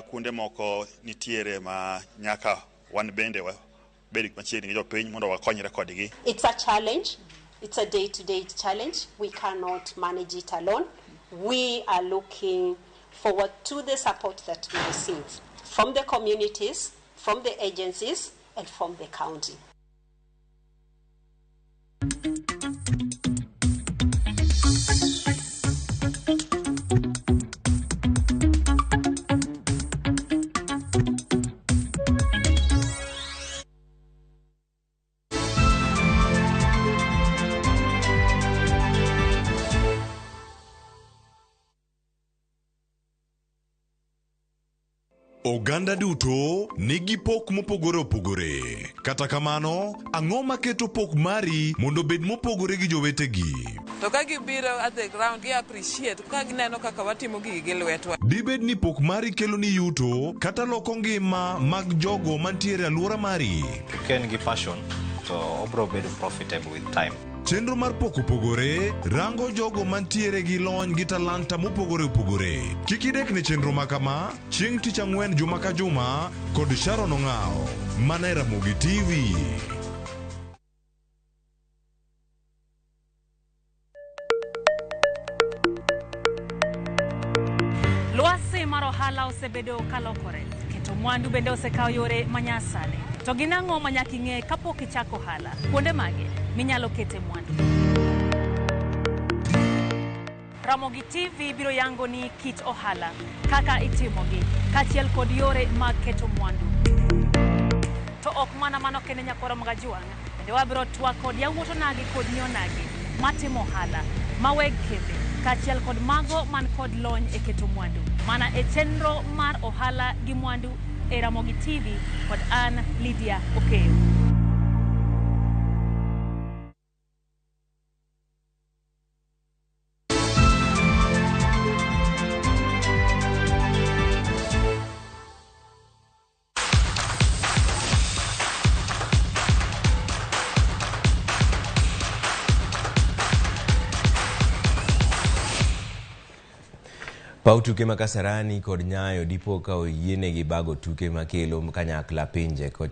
kuonde moko nitiere ma nyaka wan bende wabed machiegni gi jopiny mondo wakonyre kodgi. It's a challenge. It's a day-to-day challenge. We cannot manage it alone. We are looking forward to the support that we receive from the communities, from the agencies, and from the county. Oganda duto nigi pok mopogore opogore. Kata kamano, ang'o maketo pok mari mondo obed mopogore gi jowetegi? To ka gibiro at the ground, gi appreciate ka gineno kaka watimo gigi gi lwetwa. Dibed ni pok mari kelo ni yuto kata loko ngima mag jogo mantiere e alwora mari? Ka en gi passion to obro bedo profitable with time. Chenro mar pok opogore rango jogo mantiere gi lony gi talanta mopogore opogore. Kik idek ne chenro ma kama chieng' tich ang'wen juma ka juma kod Sharon Ong'awo mana e Ramogi TV. Lwasi mar ohala osebedo kalokore, keto mwandu bende osekawo yore manyasani. To gin ang'o ma nyaka ing'e kapok ichako ohala? Kuonde mage minyalo kete mwandu? Ramogi TV biro yango ni kit ohala, kaka itimogi, kaachiel kod yore mag keto mwandu. To ok mana mano kende nyakwara Magajuang', bende wabiro twak kod yawuot onagi kod nyi onagi matimo ohala, ma weg kembe, kaachiel kod mago man kod lony e keto mwandu. Mana e chenro mar ohala gi mwandu e Ramogi TV kod an Lydia Okeyo. Paw tuke ma Kasarani kod Nyayo dipo ka oyienegi bago tuke makelo kanyakla pinje kocha.